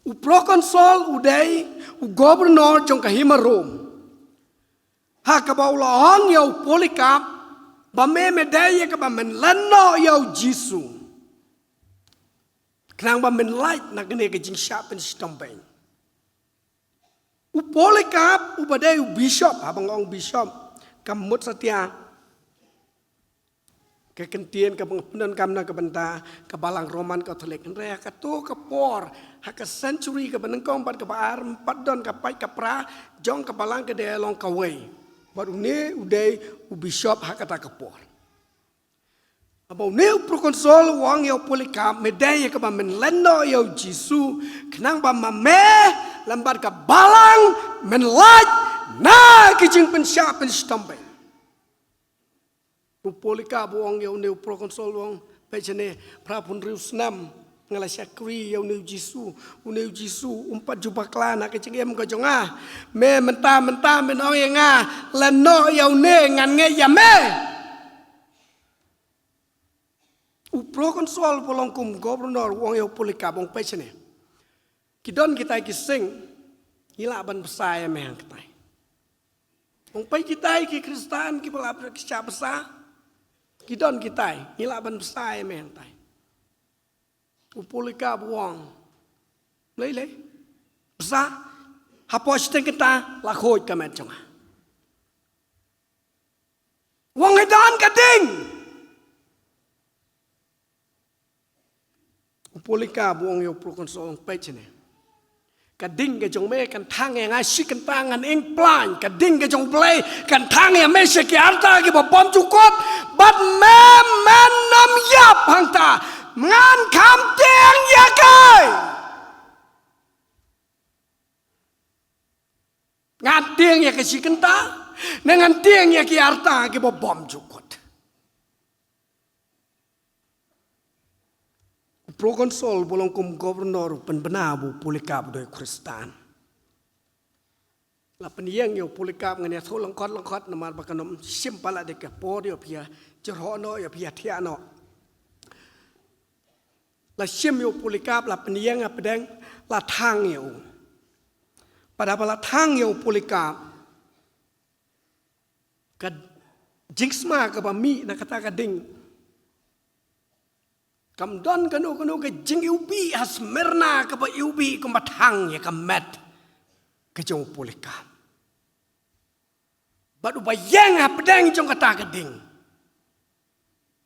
U proconsul u dei u governor jong ka hima Rom, ha kaba u la ong ïa u Polycarp ba me, me dei ïa kaba men len noh ïa u Jisu, khnang ba men lait na kane ka jingshah pynshitom beiñ. U Polycarp uba dei u bishop, haba nga ong bishop, kam mut satia ka kyntien kaba nga pyndonkam na ka bynta ka balang Roman Catholic. Hynrei ha kato ka por, ha ka century kaba nyngkong bad kaba ar, ym pat don ka pait ka pra jong ka balang, ka dei long kawei. Bad une u dei u bishop ha kata ka por. Haba une u proconsul u ong ïa u Polycarp, me dei ïa kaba men len noh ïa u Jisu, khnang ba ma me lem bad ka balang men lait na ki jingpynshah pynshitom beiñ. U Polycarp u ong ïa une u proconsul, u ong, peit shane, phra phew hynriew snem nga la shakri ïa une u Jisu, une u Jisu um pat ju bakla na ka jingim ka jong nga. Me mynta, mynta men ong ïa nga len noh ïa une, ngan ngeit ïa me. U proconsul ba long kum governor u ong ïa u Polycarp, u ong, peit shane, ki don kitai ki sing, ngi lah ban bsa ïa me hangtai. U ong, peit kitai ki Khristan kiba lah ban shah bsa, ki don kitai, ngi lah ban bsa ïa me hangtai. U Polycarp u ong, lei lei, bsa, hapoh shiteng kynta la khuid ka met jong nga. U ong, hei, don ka ding. U Polycarp u ong ïa u proconsul, u ong, peit shane, Ka ding ka jong me kan thang ïa nga shi kynta ngan ing plain. Ka ding ka jong U Blei kan thang ïa me sha ki arta kiba bymjukut. Bad me men ym ïap hangta. Ngan kham tieng ïa ka. Ngan tieng ïa ka shi kynta. Ne ngan tieng ïa ki arta kiba bymjukut. U proconsul ba long kum governor u pynbna ba u Polycarp u dei u Khristan. La pynïeng ïa u Polycarp, ngan ïathuh lyngkot lyngkot namar ba kan ym shim palat da ka por, ïoh phi ïa jyrhoh noh, ïoh phi ïa thiah noh. La shim ïa u Polycarp, la pynïeng hapdeng, la thang ïa u. Bad haba la thang ïa u Polycarp, ka jingsma kaba mih na kata ka ding, kam don kano kano ka jingiwbih ha Smyrna kaba iwbih kumba thang ïa ka met ka jong u Polycarp. Bad uba ïeng hapdeng jong kata ka ding,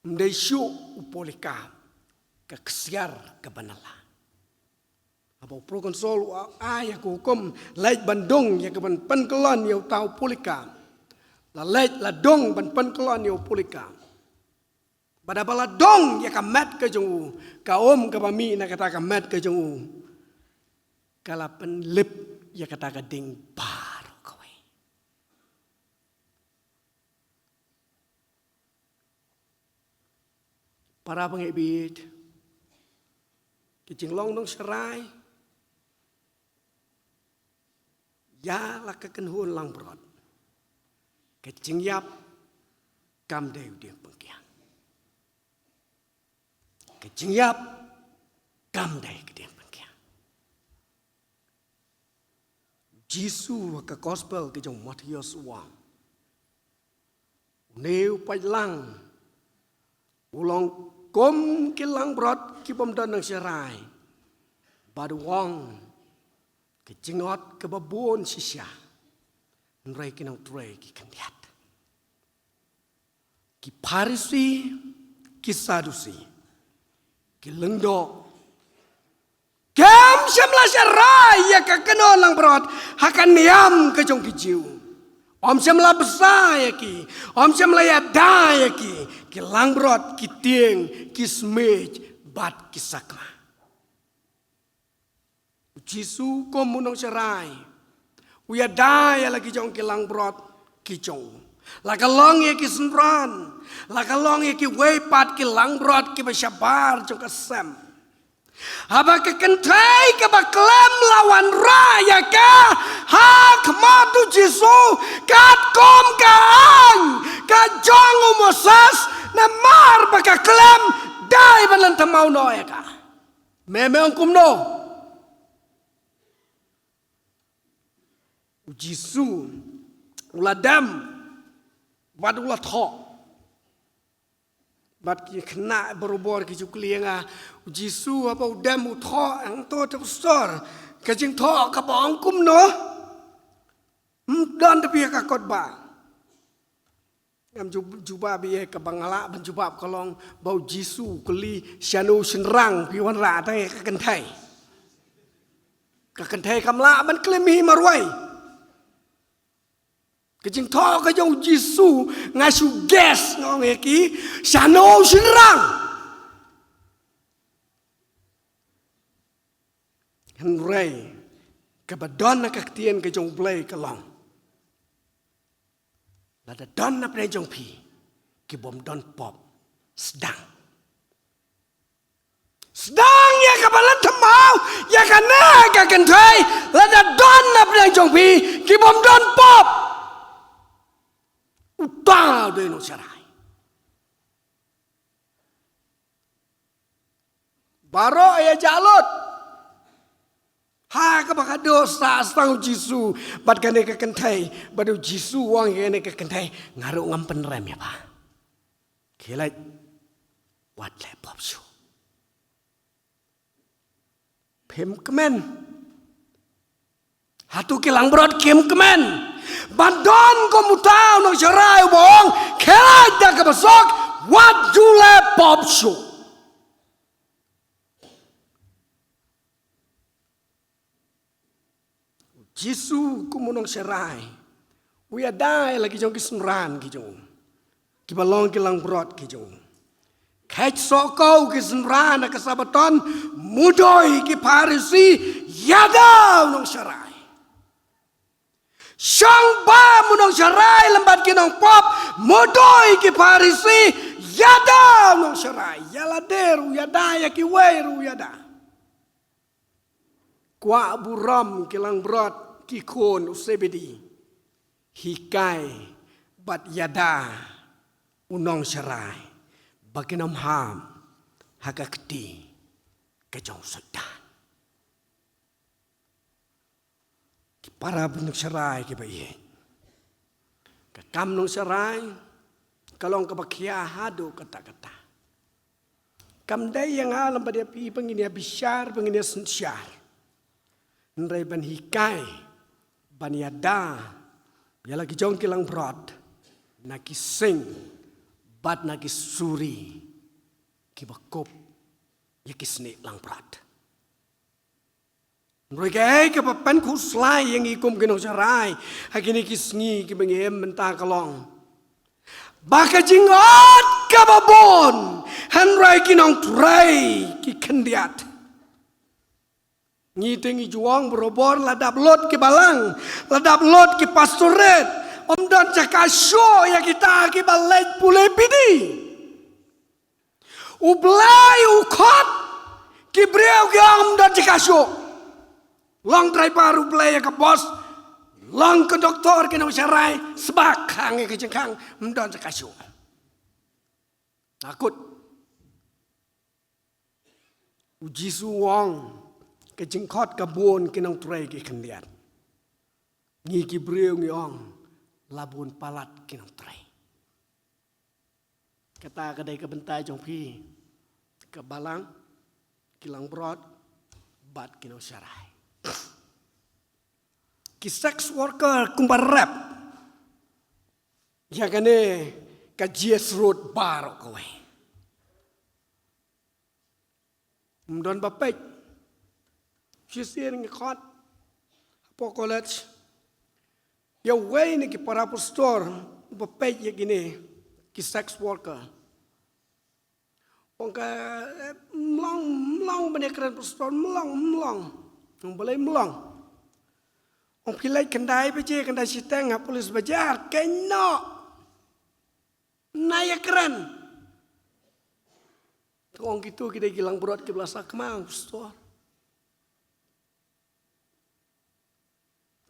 ym dei shuh u Polycarp, ka ksiar kaba nylla. Haba u proconsul u ai ïa ka hukum, leit ban dung ïa kaban pynkyllon ïa uta u Polycarp. La leit la dung ban pynkyllon ïa u Polycarp. Bad haba la dung ïa ka met ka jong u, ka um kaba mih na kata ka met ka jong u, ka la pynlip ïa kata ka ding baroh kawei. Para bangeit, ka jinglong nongsharai ïa la ka kynhun langbrot, ka jingïap kam dei u diengpyngkiang. Ka jingïap kam dei ka diengpyngkiang. Jisu ha ka gospel ka jong u Mathaios u ong, une u paidlang u long kum ki langbrot ki bym don nongsharai. Bad u ong, ka jingot kaba bun shisha, hynrei ki nongtrei ki khyndiat. Ki Pharisi, ki Sadusi, ki lyngdoh, kim shym la sharai ïa ka kynhun langbrot ha ka niam ka jong ki Jiw. Ym shym la bsa ïa ki, ym shym la ïada ïa ki. Ki langbrot ki tieng, ki smit bad ki sakma. U Jisu kum u nongsharai, u ïada ïa la ki jong ki langbrot ki jong u. La ka long ïa ki synran, la ka long ïa kiwei pat ki langbrot kiba shabar jong ka sem. Haba ka kynthei kaba khlem la wanrah ïa ka ha khmat u Jisu, katkum ka aiñ ka jong u Moses, namar ba ka khlem dei ban lynthmaw noh ïa ka. Me, me ong kumno? U Jisu u la dem bad u la thoh. Bad ki khynnah barobor ki ju kylli ïa nga, u Jisu haba u dem u thoh hangto te pastor, ka jingthoh kaba ong kumno? Ym don te phi ha ka kot ba. Ngam ju-, jubab ïa kaba nga lah ban jubab ka long ba u Jisu u kylli shano shynrang phi wanrah tang ïa ka kynthei. Ka kynthei kam lah ban kylli hi marwei. Ka jingthoh ka jong u Jisu nga shu guess nga ong ïa ki shano shynrang. Hynrei kaba don ha ka ktien ka jong u Blei ka long, lada don na pdeng jong phi ki bym don pop, sdang. Sdang ïa kaba lynthmaw ïa kane ka kynthei, lada don na pdeng jong phi ki bym don pop. Uta u dei u nongsharai. Baroh ïa jalut. Ha kaba khatduh sa sdang u Jisu bad kane ka kynthei, bad u Jisu u ong ïa kane ka kynthei, nga ruh ngam pynrem ïa pha. Khie leit, wat leh pop shuh. Phim kmen. Hato ki langbrot kim kmen ban don kum uta u nongsharai uba ong, khie leit da kaba suk, wat ju leh pop shuh. Jisu kum u nongsharai u ïada ïa la ki jong ki synran ki jong u, kiba long ki langbrot ki jong u. Kheit sohkow ki synran ha ka Sabaton, mudui ki Pharisi, ïada u nongsharai. Shong bam u nongsharai lem bad ki nongpop, mudui ki Pharisi, ïada u nongsharai. Ïa lade ruh ïada, ïa kiwei ruh ïada. Kwah burom ki langbrot ki khun u Sebedi, hikai bad ïada u nongsharai ba kin ym hap ha ka kti ka jong u Soitan. Ki para nongsharai kiba ïeit, ka kam nongsharai ka long kaba khia haduh katta katta. Kam dei ïa nga lem bad ïa phi ba ngin ïa bishar, ba ngin ïa synshar, hynrei ban hikai, ban ïada ïa la ki jong ki langbrot na ki sing bad na ki suri kiba kup ïa ki snieh langbrot. Hynrei kaei kaba pynkhuslai ïa ngi kum ki nongsharai ha kine ki sngi kiba ngi im mynta ka long ba ka jingot kaba bun, hynrei ki nongtrei ki khyndiat. Ngi te ngi ju ong barabor, la dap lut ki balang, la dap lut ki pastorate, ym don jaka shuh ïa kita kiba leit pule bidi. U Blei u khot, ki briew ki ong ym don jaka shuh. Long driver U Blei ïa ka bos, long conductor ki nongsharai, sbak khang ïa ka jingkhang, ym don jaka shuh. Takut. U Jisu u ong, ka jingkhot ka bun, ki nongtrei ki khyndiat. Ngi ki briew ngi ong, la bun palat ki nongtrei. Kata ka dei ka bynta jong phi, ka balang, ki langbrot bad ki nongsharai. Ki sex worker kumba rep ïa kane ka G S Road baroh kawei. Ym don ba peit. Shisien ngi khot hapoh college ïa uwei na ki para pastor uba peit ïa kine ki sex worker. Ong ka, eh, mlong, mlong ban ïakren pastor, mlong, mlong. Ong balei mlong? Ong phi leit khyndai baje, khyndai shiteng ha Police Bazar, keiñ noh. Na ïakren. To ong kito ki dei ki langbrot kiba la sakma, ong pastor.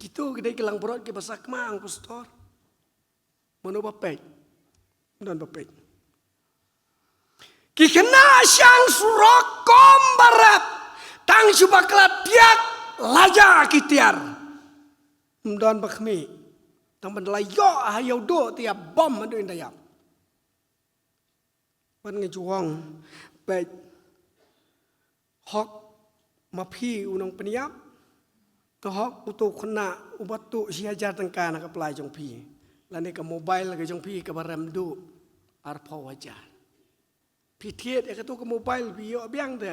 Kito ki dei ki langbrot kiba sakma, ong pastor. Mano ba peit? Ym don ba peit. Ki khynnah shang surok kumba rep, tang shu bakla tiak, la jia ki tiar. Ym don ba khmih. Tang ban da la ïoh ha ïew duh te ïa bom haduh ynda ïap. Ban nga ju ong, peit, hok ma phi u nongpynïap, hok uto u khynnah uba tuh shi hajar tyngka na ka pla jong phi, lane ka mobile ka jong phi kaba rem duh arphew hajar. Phi thied ïa kato ka mobile, phi ïoh biang te.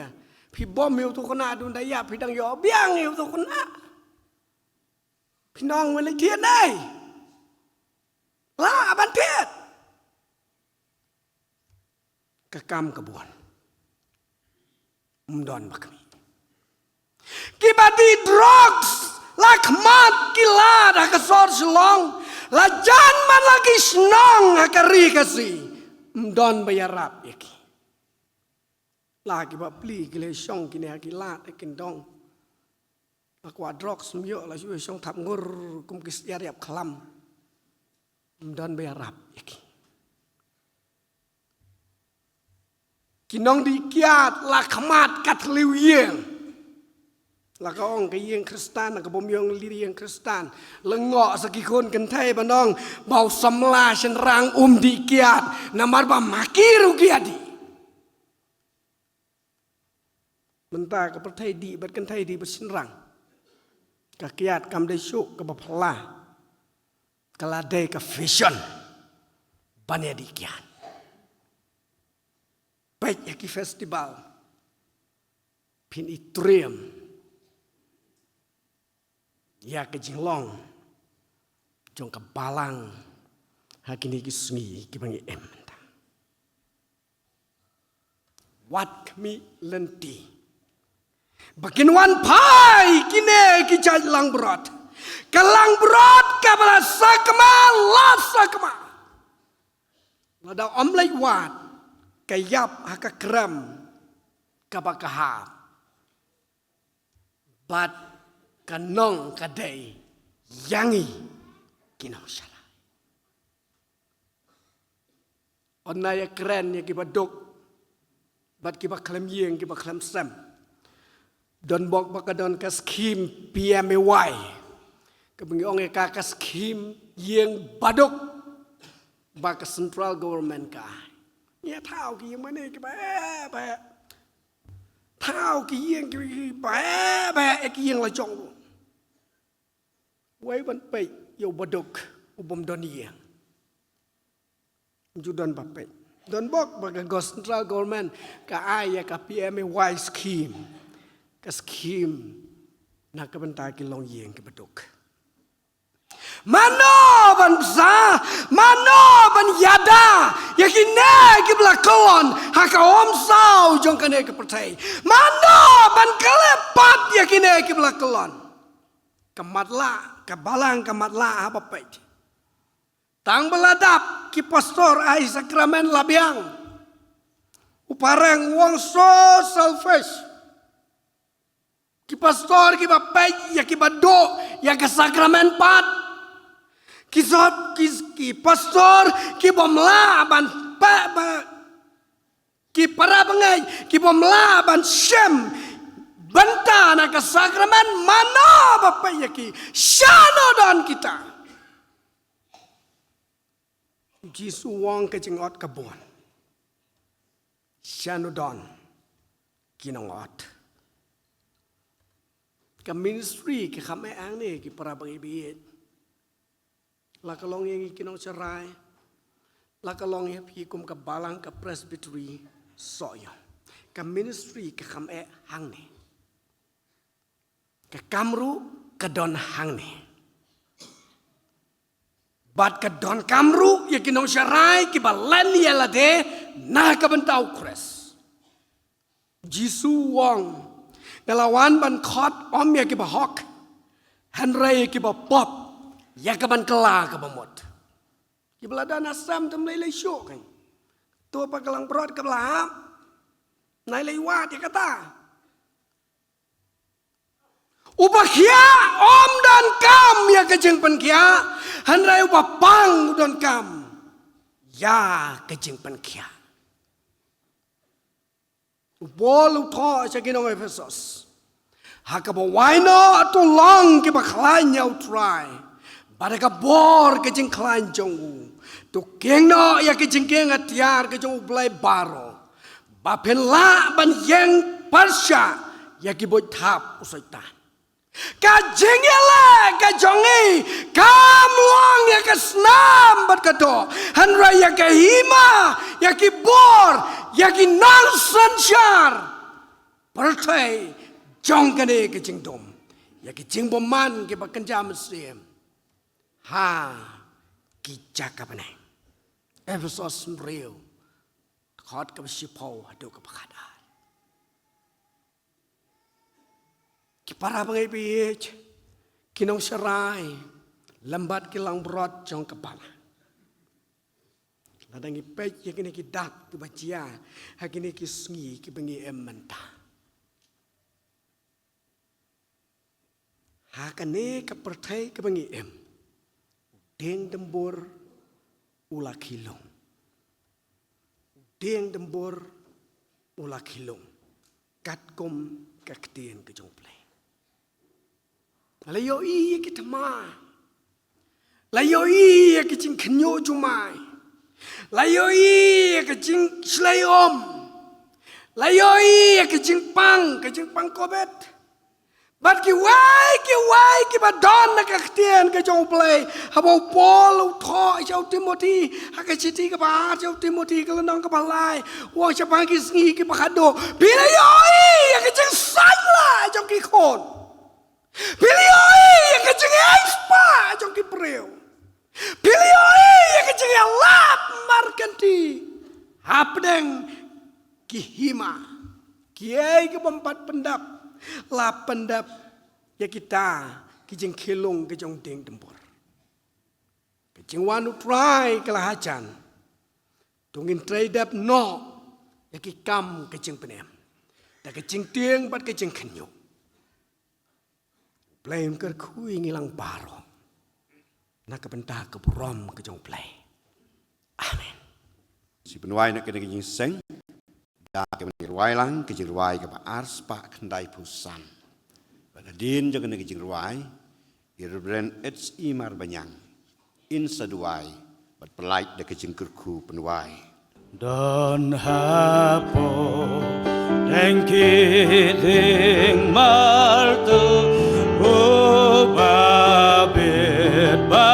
Phi bom ïa uto u khynnah haduh ynda ïap, phi dang ïoh biang ïa uto u khynnah. Phi nong, wan leit thied ei. Lah ban thied. Ka kam ka bun. Ym don ba khmih. Kiba dih drugs la khmat ki lad ha ka sor Shillong, la jan man la ki shnong ha ka ri Khasi. Ym don ba ïarap ïa ki. La kiba pli ki la shong kine ha ki lad ha ki dong. La kwah drugs ym ïoh, la shu shong thap ngur kum ki siar ïap khlam. Ym don ba ïarap ïa ki. Ki nongdih kiad la khmat ka thliew ïing. La ka ong ka ïing Khristan, ka bym ïoh leit ïing Khristan. Lyngngoh sa ki khun kynthei ban ong ba u samla shynrang um dih kiad namar ba ma ki ruh ki ïa dih. Mynta ka pyrthei dih bad kynthei, dih bad shynrang. Ka kiad kam dei shuh kaba phylla. Ka la dei ka fashion ban ïa dih kiad. Peit ïa ki festival, phin i triem. ïa ka jinglong jong ka balang ha kine ki sngi kiba ngi im mynta. Wat khmih lynti ba kin wan phai kine ki jait langbrot. Ka langbrot kaba la sakma, la sakma. Lada ym leit wad, ka ïap ha ka krem kaba ka hap. Bad ka nong ka dei ïa ngi ki nongshakri. Ynda ïa kren ïa kiba duk bad kiba khlem ïing, kiba khlem sem, don bok ba ka don ka skhim P M A Y, kaba ngi ong ïa ka ka skhim ïing baduk ba ka central government ka. Ngi thaw ki ïing mane kiba eh, ba eh. Thaw ki ïing kiba eh, ba eh, ki ïing la jong u. Wei ban peit ïa u baduk u bym don ïing. Ju don ba peit. Don bok ba ka central government ka ai ïa ka P M A Y scheme. Ka scheme na ka bynta ki longïing kiba duk. Mano ban bsa, mano ban ïada ïa kine kiba la kyllon ha ka umsaw jong kane ka pyrthei. Mano ban khleh pat ïa kine kiba la kyllon. Ka matlah, ka balang ka matlah haba peit. Tang ba la dap ki pastor ai sakramen la biang. U pareng u ong so selfish. Ki pastor kiba peit ïa kiba duh ïa ka sakramen pat. Ki sot ki, ki pastor kibym lah ban peit ba, ki para bangeit kibym lah ban shem bynta na ka sakramen, mano ba peit ïa ki? Shano don kita? U Jisu u ong ka jingot ka bun. Shano don ki nongot? Ka ministry ka kham eh hangne ki para bangeit. La ka long ïa ngi ki nongsharai, la ka long ïa phi kum ka balang ka presbytery, soh ïa ka ministry ka kham eh hangne. Ka kam ruh ka don hangne. Bad ka donkam ruh ïa ki nongsharai kiba len ïa lade na ka bynta u Khrist. Jisu u ong, nga la wan ban khot ym ïa kiba hok, hynrei ïa kiba pop, ïa ka ban kylla kaba mut. Kiba la don ha sem te ym lei lei shuh kan. To pat ka langbrot kaba la hap, nai lei wad ïa kata. Uba khia um donkam ïa ka jingpynkhiah, hynrei uba pang u donkam ïa ka jingpynkhiah. U Paul u thoh sha ki nong Ephesos, ha kaba wai noh to long kiba khlaiñ ïa u Trai, bad ha ka bor ka jingkhlaiñ jong u to kieng noh ïa ka jingkieng atiar ka jong U Blei baroh, ba phin lah ban ïeng pyrshah ïa ki buit thap u Soitan. Ka jingïaleh ka jong ngi kam long ïa ka snam bad ka doh, hynrei ïa ka hima, ïa ki bor, ïa ki nongsynshar pyrthei jong kane ka jingdum, ïa ki jingbymman kiba kynja mynsiem ha ki jaka bneng. Ephesos hynriew, dkhot kaba shiphew haduh kaba khatar. Ki para bangeit ba ïeit, ki nongsharai, lem bad ki langbrot jong ka balang. Lada ngi peit ïa kine ki dak kiba jia ha kine ki sngi kiba ngi im mynta. Ha kane ka pyrthei kaba ngi im, u dieng dymbur u la khih lung. U dieng dymbur u la khih lung katkum ka ktien ka jong U Blei. La ïohi ïa ki thma, la ïohi ïa ki jingkhynñiuh jumai, la ïohi ïa ki jingshlei um, la ïohi ïa ki jingpang, ki jingpang Covid. Bad kiwei kiwei kiba don na ka ktien ka jong U Blei, haba u Paul u thoh sha u Timothi, ha ka shithi kaba ar sha u Timothi, ka lynnong kaba lai, u ong shaphang ki sngi kiba khadduh, phi la ïohi ïa ka jingsaitlah jong ki khun. Phi la ïohi ïa ka jingïaishah jong ki briew. Phi la ïohi ïa ka jingïalap markynti hapdeng ki hima. Kiei ki bym pat pyndap, la pyndap ïa kita ki jingkhih lung ki jong dieng dymbor. Ka jingwan U Trai ka la hajan. To ngin trei dap noh ïa ki kam ka jingpynim da ka jingtieng bad ka jingkhynñiuh. Blei un kyrkhu ïa ngi lang baroh na ka bynta ka burom ka jong U Blei. Amen. Shu pynwai na kane ka jingseng da ka ban rwai lang ka jingrwai kaba ar spah khyndai phew san. Bad hadien jong kane ka jingrwai, i Reverend H E Marbaniang in sa duwai bad pyllait da ka jingkyrkhu pynwai. Don hapoh deng ki dieng martyr, u ba bit ba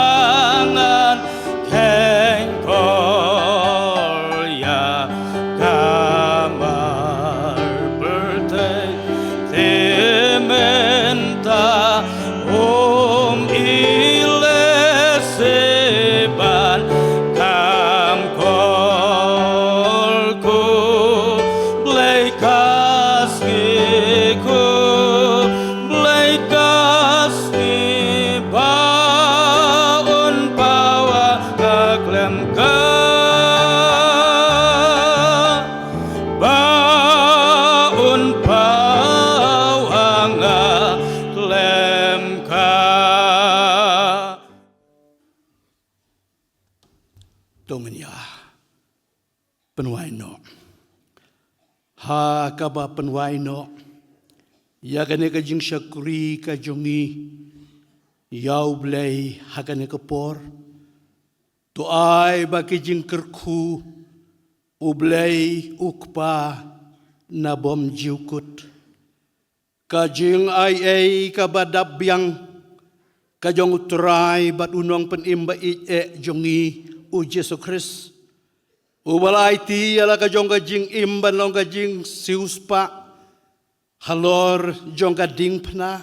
ngan kheiñ kol ïa ka mar pyrthei. Te mynta um ï leh seh ban kham kol ko Blei ka sngi ko Blei ka sngi ba un pawa ka khlem ka. Ba un paw ha nga khlem ka. To ngin ïa pynwai noh. Ha kaba pynwai noh ïa kane ka jingshakri ka jong ngi ïa U Blei ha kane ka por. To ai ba ki jingkyrkhu U Blei U Kpa na bym ju kut. Ka jingaiei kaba dap biang ka jong U Trai bad U Nongpynim ba ïeit eh jong ngi U Jisu Khrist, uba la aiti ïa la ka jong ka jingim ban long ka jingsiewspah halor jong ka diengphna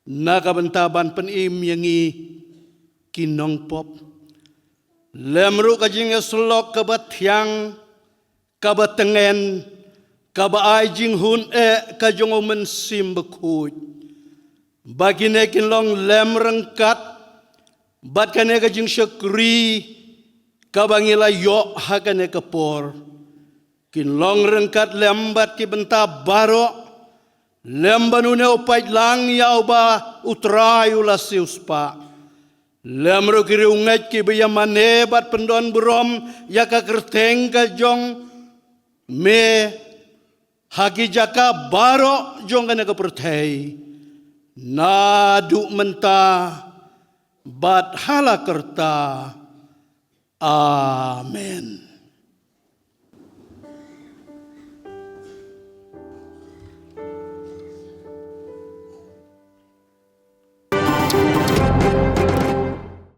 na ka bynta ban pynim ïa ngi ki nongpop. Lem ruh ka jingïasyllok kaba thiang, kaba tngen, kaba ai jinghun eh ka jong U Mynsiem Bakhuid. Ba kine kin long lem ryngkat bad kane ka jingshakri kaba ngi la ïoh ha kane ka por. Kin long ryngkat lem bad ki bynta baroh, lem bad une u paidlang ïa uba U Trai u la siewspah. Lem ruh ki riewngeit kiba ïa mane bad pyndon burom ïa ka kyrteng ka jong me ha ki jaka baroh jong kane ka pyrthei, naduh mynta bad ha la karta. Amen.